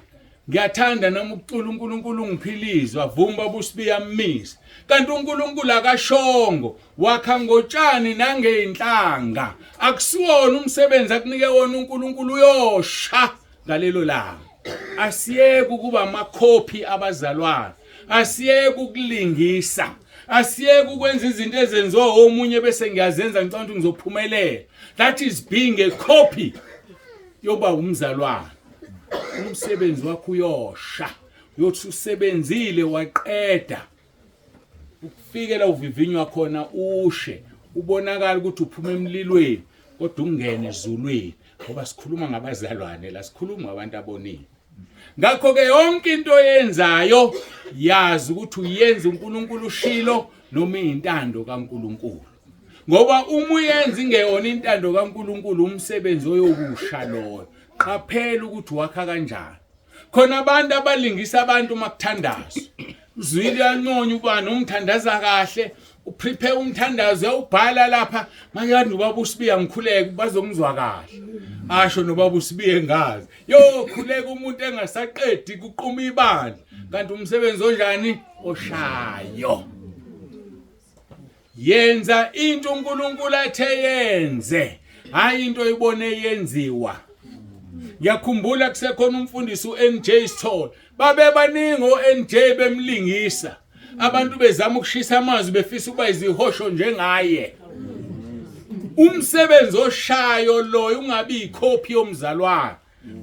ngiyathanda nami ukucula uNkulunkulu ungiphilizwe avuma baba uSibiya ammise kanti uNkulunkulu akashongo wakha ngotshani nangeyinhlanga akusiwona umsebenzi akunike wona uNkulunkulu uyosha ngalelo langa asiyeke ukuba amakhophi abazalwane asiyeke ukulingisa asiyeke ukwenza izinto ezenziwa omunye bese ngiyazenza ngicabanga ukuthi ngizophumelela that is being a copy yoba umzalwane umsebenzi wakho uyosha uyothi usebenzile waqeda ukufikela uvivinywa khona ushe ubonakala ukuthi uphuma emlilweni kodwa ungene ezulwini ngoba sikhuluma ngabazalwane la sikhuluma ngabantu abonile ngakho ke yonke into oyenzayo yazi ukuthi uyenza uNkulunkulu ushilo noma intando kaNkulunkulu ngoba uma uyenza ingeyona intando kaNkulunkulu umsebenzi oyokusha loyo qaphela ukuthi wakha kanjani khona abantu abalingisa abantu uma kuthandazwa uzwile uyanconya ubani umthandaza kahle uprepare umthandazo uyawubhala lapha manje kanti ubaba uSibiya ngikhuleke bazongizwa kahle asho nobaba uSibiya engazi yo khuleka umuntu engasaqedi kuquma ibandla kanti umsebenzi onjani oshayo Yenza into uNkulunkulu athe yenze, hayi into oyibone yenziwa. Ngiyakhumbula kusekhona umfundisi uNJ Sithole. Babe baningi oNJ bemlingisa. Abantu bezama ukushisa amazwi befisa ukuba izihosho njengaye. Umsebenzi oshayo loyo ungabi ikhophi yomzalwane.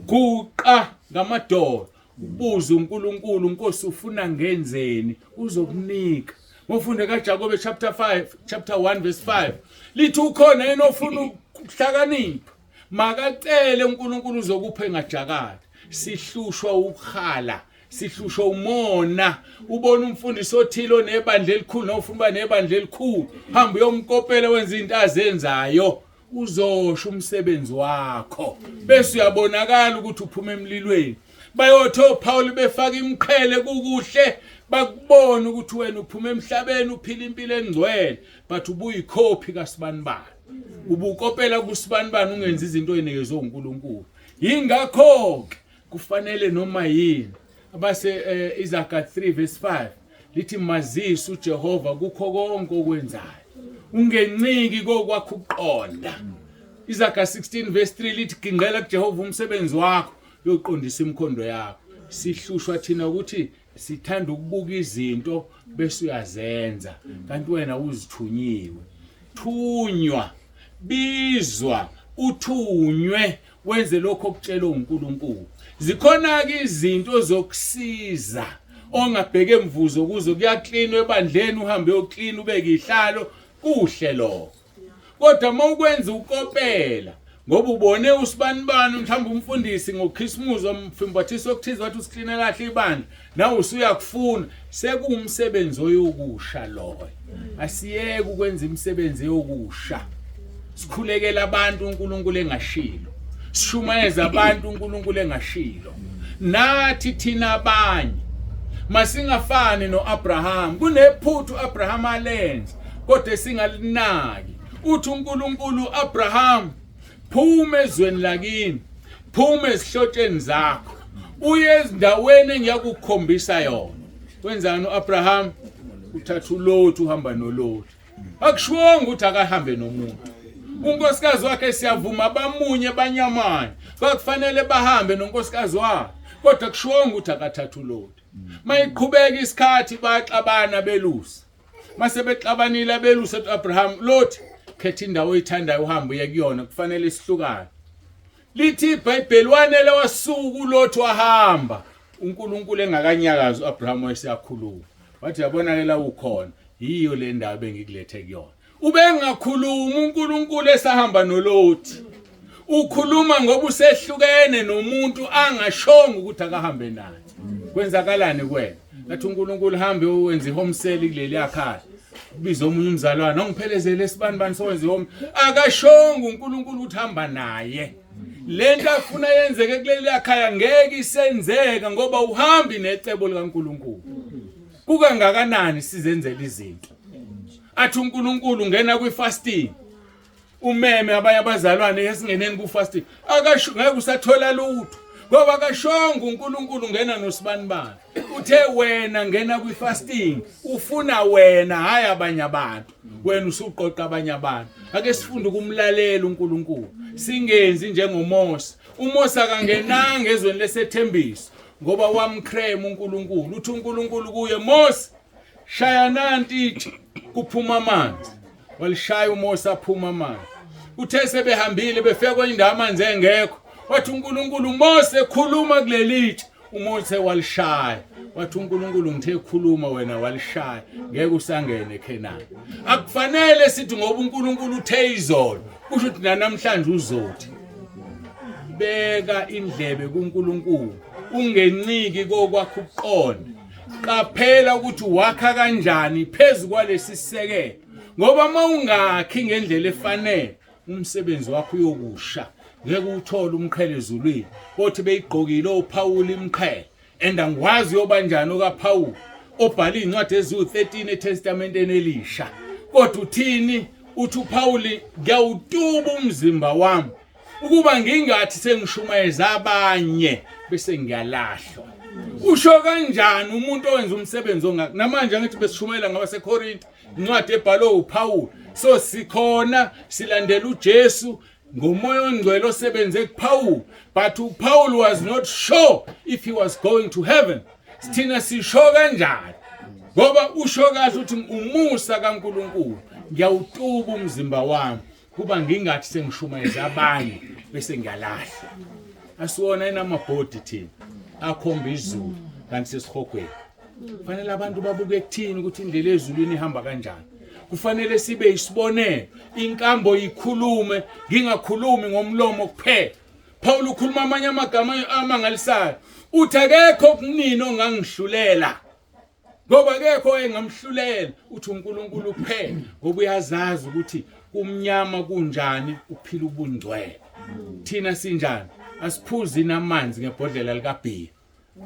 Guqa ngamadolo ubuze uNkulunkulu Nkosi ufuna ngenzeni uzokunika ngofunde kaJakobe chapter 5 chapter 1 verse 5 lithi ukhona yena ofuna ukuhlakanipha makacele uNkulunkulu uzokupha engajakali sihlushwa ukuhala sihlushwa umona ubona umfundisi othile onebandla elikhulu nofuna uba nebandla elikhulu hamba uyomkopela wenza izinto azenzayo uzosho umsebenzi wakho bese uyabonakala ukuthi uphuma emlilweni bayothi oPaul befaka imqhele kukuhle bakubona ukuthi wena uphuma emhlabeni uphila impilo engcwele but ubuyikhophi kasibanibani ubukopela kusibanibani ungenza izinto oyinikezwe uNkulunkulu yingakho ke kufanele noma yini abase eh, Izaga 3 verse 5 lithi mazise uJehova kukho konke okwenzayo ungenciki kokwakho ukuqonda Izaga 16 verse 3 lithi gingqela kuJehova umsebenzi wakho uyoqondisa imikhondo yakho sihlushwa thina ukuthi sithanda ukubuka izinto bese uyazenza kanti wena uzithunyiwe thunywa bizwa uthunywe wenze lokho okutshelwe uNkulunkulu zikhona-ke izinto zokusiza ongabheke emvuzo kuzo kuyaklinwa ebandleni uhambe uyoklina ubeke ihlalo kuhle lokho kodwa uma ukwenza ukopela ngoba ubone usibanibani mhlawumbe umfundisi ngokhisimuzi wamfimbathisa okuthize wathi usikline kahle ibandla nawe usuyakufuna sekuwumsebenzi oyokusha loyo asiyeke ukwenza imisebenzi yokusha sikhulekela abantu uNkulunkulu engashilo sishumayeza abantu uNkulunkulu engashilo nathi thina abanye masingafani noAbraham kunephuthu uAbraham alenza kodwa singalinaki uthi uNkulunkulu Abraham phuma ezweni lakini phuma ezihlotsheni zakho uye ezindaweni engiyakukhombisa yona wenzani uAbraham uthatha uLothi uhamba noLothi Akushiwonga ukuthi akahambe nomuntu. Unkosikazi wakhe siyavuma bamunye banyamanye. Kwakufanele bahambe nonkosikazi wakhe. Kodwa kushiwonga ukuthi akathathe uLoti. Mayiqhubeka isikhathi baxabana belusa. Mase bexabanile abelusa uAbraham Lot khetha indawo oyithandayo uhambe uye kuyona kufanele sihlukane. Lithi iBhayibheli wanele wasuka uLot wahamba uNkulunkulu engakanyakazi uAbraham wayeseyakhuluma. Wathi yabona ke la ukhona yiyo le ndawo bengikulethe kuyona. Ubengakhulumi uNkulunkulu esahamba noLoti. Ukhuluma ngoba usehlukene nomuntu angashongo ukuthi akahambe naye. Kwenzakalani kuwena? Athi uNkulunkulu hambe uwenze ihome cell kuleli yakhaya. Kubiza omunye umzalwane ongiphelezele esibani bani sowenza ihome. Akashongo uNkulunkulu ukuthi hamba naye. Lento afuna yenzeke kuleli yakhaya ngeke isenzeka ngoba uhambi necebo likaNkulunkulu. Kukangakanani sizenzela izinto? Athi uNkulunkulu ngena kwi-fasting umeme abanye abazalwane esingeneni ku-fasting akasho ngeke usathola lutho ngoba akashongo uNkulunkulu ngena nosibanibani uthe wena ngena kwi-fasting ufuna wena hhayi abanye abantu wena usuqoqa abanye abantu ake sifunde ukumlalela uNkulunkulu singenzi njengoMose uMose akangenanga ezweni lesethembiso ngoba wamcrema uNkulunkulu uthi uNkulunkulu kuye Mose Shaya nanti itshe kuphuma amanzi. Walishaya uMose aphuma amanzi. Uthe sebehambile befika kwenye indawo amanzi engekho. Wathi uNkulunkulu Mose khuluma kuleli tshe. uMose walishaya. Wathi uNkulunkulu ngithe khuluma wena walishaya. Ngeke usangene eKhenani. Akufanele sithi ngoba uNkulunkulu uthe izolo kusho ukuthi namhlanje uzothi. Beka indlebe kuNkulunkulu ungenciki kokwakho ukuqonda. Qaphela ukuthi wakha kanjani phezu kwalesi sisekelo ngoba uma ungakhi ngendlela efanele umsebenzi wakho uyokusha ngeke uthole umqhele ezulwini bothi beyigqokile oPhawuli imqhele and angikwazi uyobanjani okaPhawuli obhala iy'ncwadi eziwu-13 eTestamenteni elisha kodwa uthini uthi uPhawuli ngiyawutuba umzimba wami ukuba ngingathi sengishumayeza abanye bese ngiyalahlwa usho kanjani umuntu owenza umsebenzi ongaka namanje angithi besishumayela ngabaseKorinte incwadi ebhalwe uPaul so sikhona silandela uJesu ngomoya ongcwele osebenze kuPaul but uPaul was not sure if he was going to heaven sithina sisho kanjani ngoba usho kahle ukuthi umusa kaNkuluNkulu ngiyawutuba umzimba wami kuba ngingathi sengishumayeza abanye bese ngiyalahla asiwona enamabhodi thina akhomba izulu kanti sesihogweni kufanele abantu babuke kuthini ukuthi indlela ezulwini ihamba kanjani kufanele sibe isibonelo inkambo ikhulume ngingakhulumi ngomlomo kuphela Paul ukhuluma amanye amagama amangalisayo uthi akekho kunini ongangihlulela ngoba akekho owayengamhlulela uthi uNkulunkulu kuphela ngoba uyazazi ukuthi kumnyama kunjani uphila ubungcwele thina sinjani asiphuzi namanzi ngebhodlela likabhiya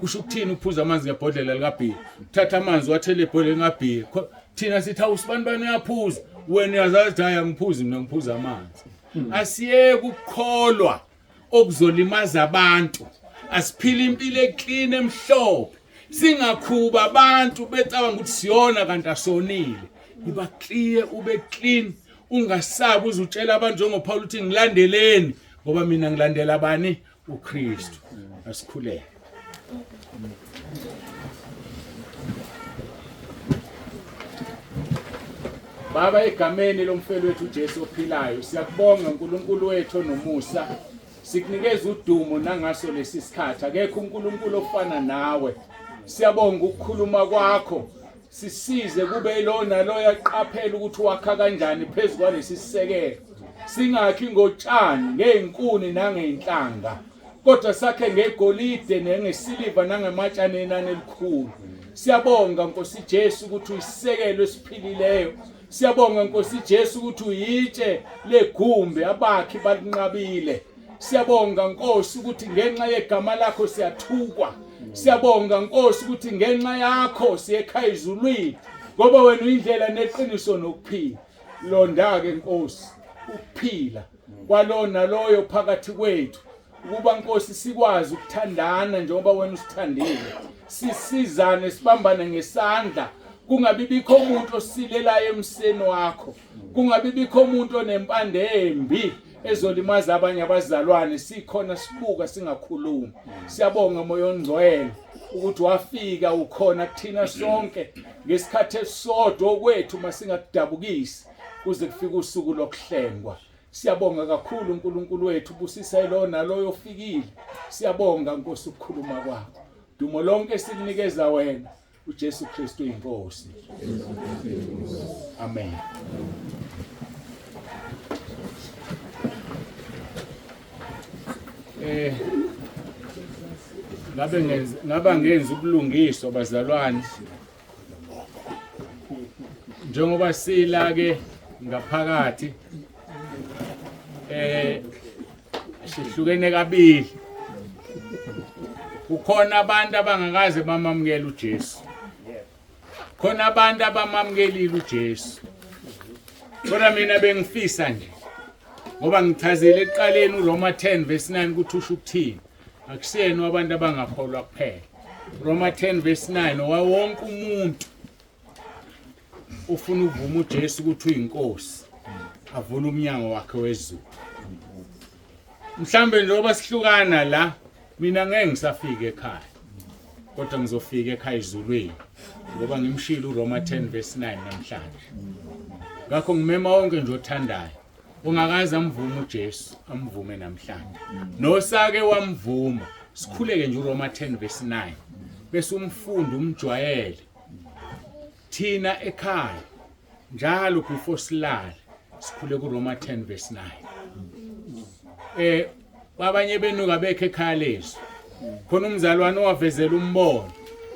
kusho ukuthini ukuphuza amanzi ngebhodlela likabhiya uthatha amanzi wathele ebhodleni likabhiya thina sithi awu sibani bani uyaphuza wena uyazazi ukuthi hayi angiphuzi mina ngiphuza amanzi asiyeke ukukholwa okuzolimaza abantu asiphile impilo eclean emhlophe singakhuba abantu becabanga ukuthi siyona kanti asonile iba clear ube clean ungasabi uzutshela abantu njengoPaul uthi ngilandeleni ngoba mina ngilandela bani uKristu asikhuleke Baba egameni lomfelo wethu uJesu ophilayo siyakubonga uNkulunkulu wethu onomusa sikunikeza udumo nangaso lesi sikhathi akekho uNkulunkulu ofana nawe siyabonga ukukhuluma kwakho sisize kube ilona loyo aqaphela ukuthi wakha kanjani phezu kwalesi sisekelo singakhi ngotshani ngey'nkuni nangey'nhlanga kodwa sakhe ngegolide nengesiliva nangematshane enani elikhulu siyabonga nkosi Jesu ukuthi uyisekelo esiphilileyo siyabonga nkosi Jesu ukuthi uyitshe legumbi abakhi balinqabile siyabonga nkosi ukuthi ngenxa yegama lakho siyathukwa siyabonga nkosi ukuthi ngenxa yakho siyekhaya ezulwini ngoba wena uyindlela neqiniso nokuphila londa ke nkosi ukuphila kwalona loyo phakathi kwethu ukuba Nkosi sikwazi ukuthandana njengoba wena usithandile sisizane sibambane ngesandla Kungabi bikho umuntu osilelayo emseni wakho. Kungabi bikho umuntu onempande embi ezolimaza abanye abazalwane. Sikhona sibuka singakhulumi. Siyabonga Moya oNgcwele ukuthi wafika ukhona kuthina sonke ngesikhathi esisodwa okwethu masingakudabukisi kuze kufike usuku lokuhlengwa. Siyabonga kakhulu uNkulunkulu wethu, busisa lo naloyo ofikile. Siyabonga Nkosi ukukhuluma kwakho. Dumo lonke silinikeza wena uJesu Kristu inkosi. Amen. Eh ngabe ngenza ngaba ngenza ubulungiswa bazalwane njengoba sila ke ngaphakathi eh sihlukene kabili kukhona abantu abangakaze bamamukela uJesu khona abantu abamamukelile uJesu kodwa mina bengifisa nje ngoba ngichazile ekuqaleni uRoma 10 verse 9 ukuthi usho ukuthini akusiyena abantu abangakholwa kuphela Roma 10 verse 9 owawonke umuntu ufuna ukuvuma uJesu ukuthi uyinkosi avule umnyango wakhe wezulu mhlambe njengoba sihlukana la mina ngeke ngisafika ekhaya kodwa ngizofika ekhaya ezulwini ngoba ngimshilo uRoma 10 verse 9 namhlanje ngakho ngimema wonke nje othandayo ungakaze amvume uJesu amvume namhlanje nosake wamvuma sikhuleke nje uRoma 10 verse 9 bese umfundi umjwayele thina ekhaya njalo before silale sikhule kuRoma 10 verse 9 eh abanye benuka bekhe ekhaya lezwi khona umzalwane owavezela umbono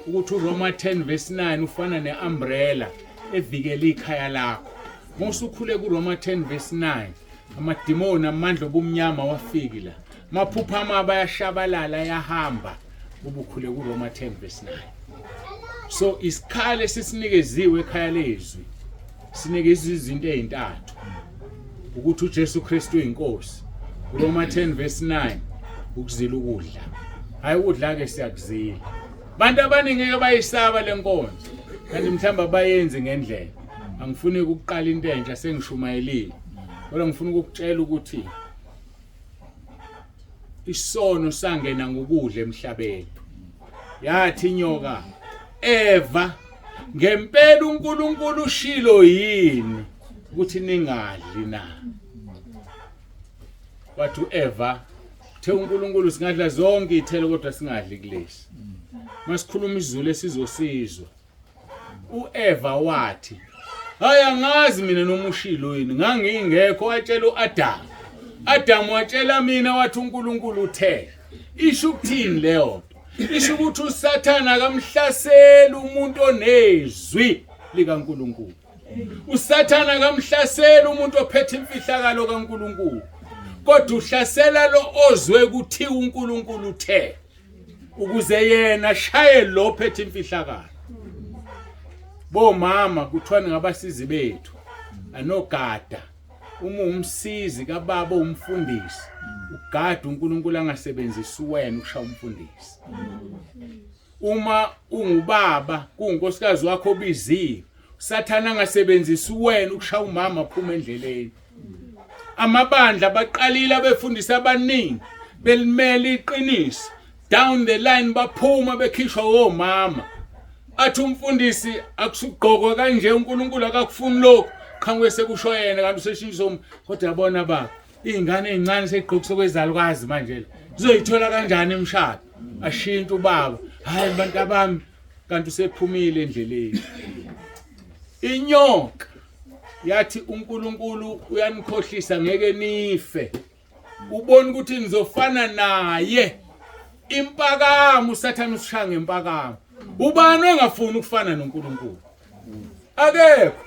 ukuthi uRoma 10 verse 9 ufana neumbrella evikela ikhaya lakho musukhule kuRoma 10 verse 9 amadimoni amandla obumnyama wafiki la maphupha amabi ayashabalala ayahamba ubukhule kuRoma 10 verse 9 so isikhali esisinikeziwe ekhaya lezwi sinikeza izinto ezintathu ukuthi uJesu Kristu uyinkosi Roma 10 verse 9 ukuzila ukudla hayi ukudla ke siyakuzila bantu abaningi ngeke bayisaba lenkonzo kanti mhlawumbe abayenzi ngendlela angifuni ukuqala into entsha sengishumayelile kodwa ngifuna ukukutshela ukuthi isono sangena ngokudla emhlabeni yathi inyoka Eva ngempela uNkulunkulu ushilo yini ukuthi ningadli na wathi uEva uthe uNkulunkulu singadla zonke izithelo kodwa singadli kulesi masikhuluma isiZulu esizosizwa uEva wathi hayi angazi mina noma ushilo yini ngangingekho watshela uAdam Adam watshela mina wathi uNkulunkulu uthe isho ukuthini leyo nto isho ukuthi uSathana akamhlaseli umuntu onezwi likaNkulunkulu uSathana akamhlaseli umuntu ophethe imfihlakalo kaNkulunkulu kodwa uhlasela lo ozwe kuthiwa uNkulunkulu uthe ukuze yena ashaye lo phethe imfihlakalo bomama kuthiwa ngabasizi bethu anogada uma umsizi kababa umfundisi ugada uNkulunkulu angasebenzisi wena ukushaya umfundisi uma ungubaba kuunkosikazi wakho obiziwe usathana angasebenzisi wena ukushaya umama aphuma endleleni amabandla baqalile abefundisi abaningi belimela iqiniso down the line baphuma bekhishwa omama athi umfundisi akusugqokwa kanje uNkulunkulu akakufuni lokho qhamuke sekusho yena kanti useshintsha um kodwa yabona ba izingane ezincane seyigqokisa kwezalukazi manje zizoyithola kanjani imishado ashintshe ubaba hayi bantu abami kanti usephumile endleleni inyoka yathi uNkulunkulu uyanikhohlisa ngeke nife ubona ukuthi nizofana naye impakamo usathane usishaya ngempakamo ubani ongafuni ukufana noNkulunkulu akekho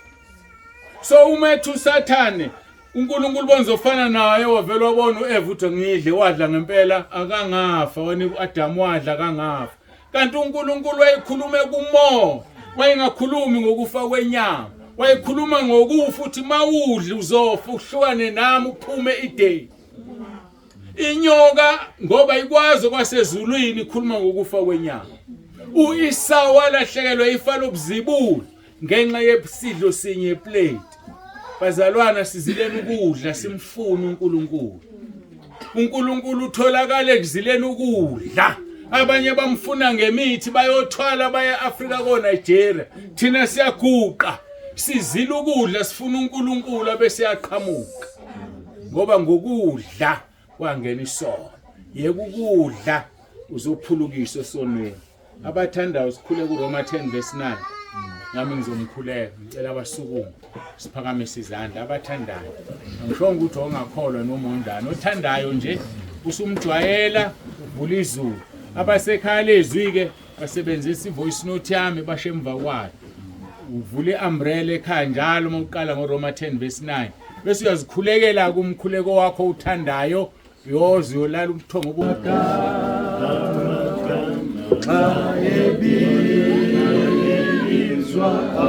so uma ethi usathane uNkulunkulu bonzofana naye wavela wabona uEva uthi ngidle wadla ngempela akangafa wanika uAdamu wadla akangafa kanti uNkulunkulu wayekhulume kumoya wayengakhulumi ngokufa kwenyama wayekhuluma ngokufa uthi mawudli uzofa uhlukane nami uphume idate inyoka ngoba ikwazi okwasezulwini ikhuluma ngokufa kwenyama uIsau walahlekelwa ifa lobuzibulo Ngenxa yesidlo sinye plate. Bazalwana sizileni ukudla simfuna uNkulunkulu. uNkulunkulu utholakala ekuzileni ukudla. Abanye bamfuna ngemithi bayothwala baye Afrika ko Nigeria. Thina siyaguqa sizila ukudla sifuna uNkulunkulu abese yaqhamuka. Ngoba ngokudla kwangena isono. Yeka ukudla uzophulukiswa esonweni. Abathandayo sikhule kuRoma 10 verse 9. Nami ngizomkhuleka, ngicela abasukume siphakamise izandla abathandayo. Angishongo ukuthi ongakholwa noma onjani, othandayo nje usumjwayela uvula izulu. Abasekhaya lezwi ke basebenzisa ivoice note yami bashe emva kwayo. Uvula iumbrella ekhaya njalo uma uqala ngoRoma 10 verse 9. Bese uyazikhulekela kumkhuleko wakho uthandayo Yoze uyolala ubuthongo Xa ebizwa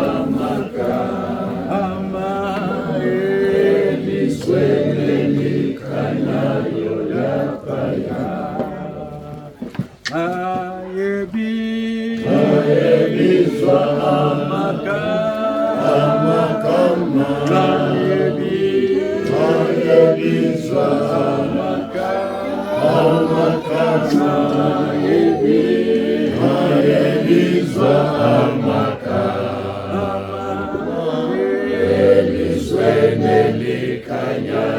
amagama elizweni elikhanyayo laphaya xa ebizwa amagama xa ebizwa amagama ebizwa amagama elizweni elikhanyayo.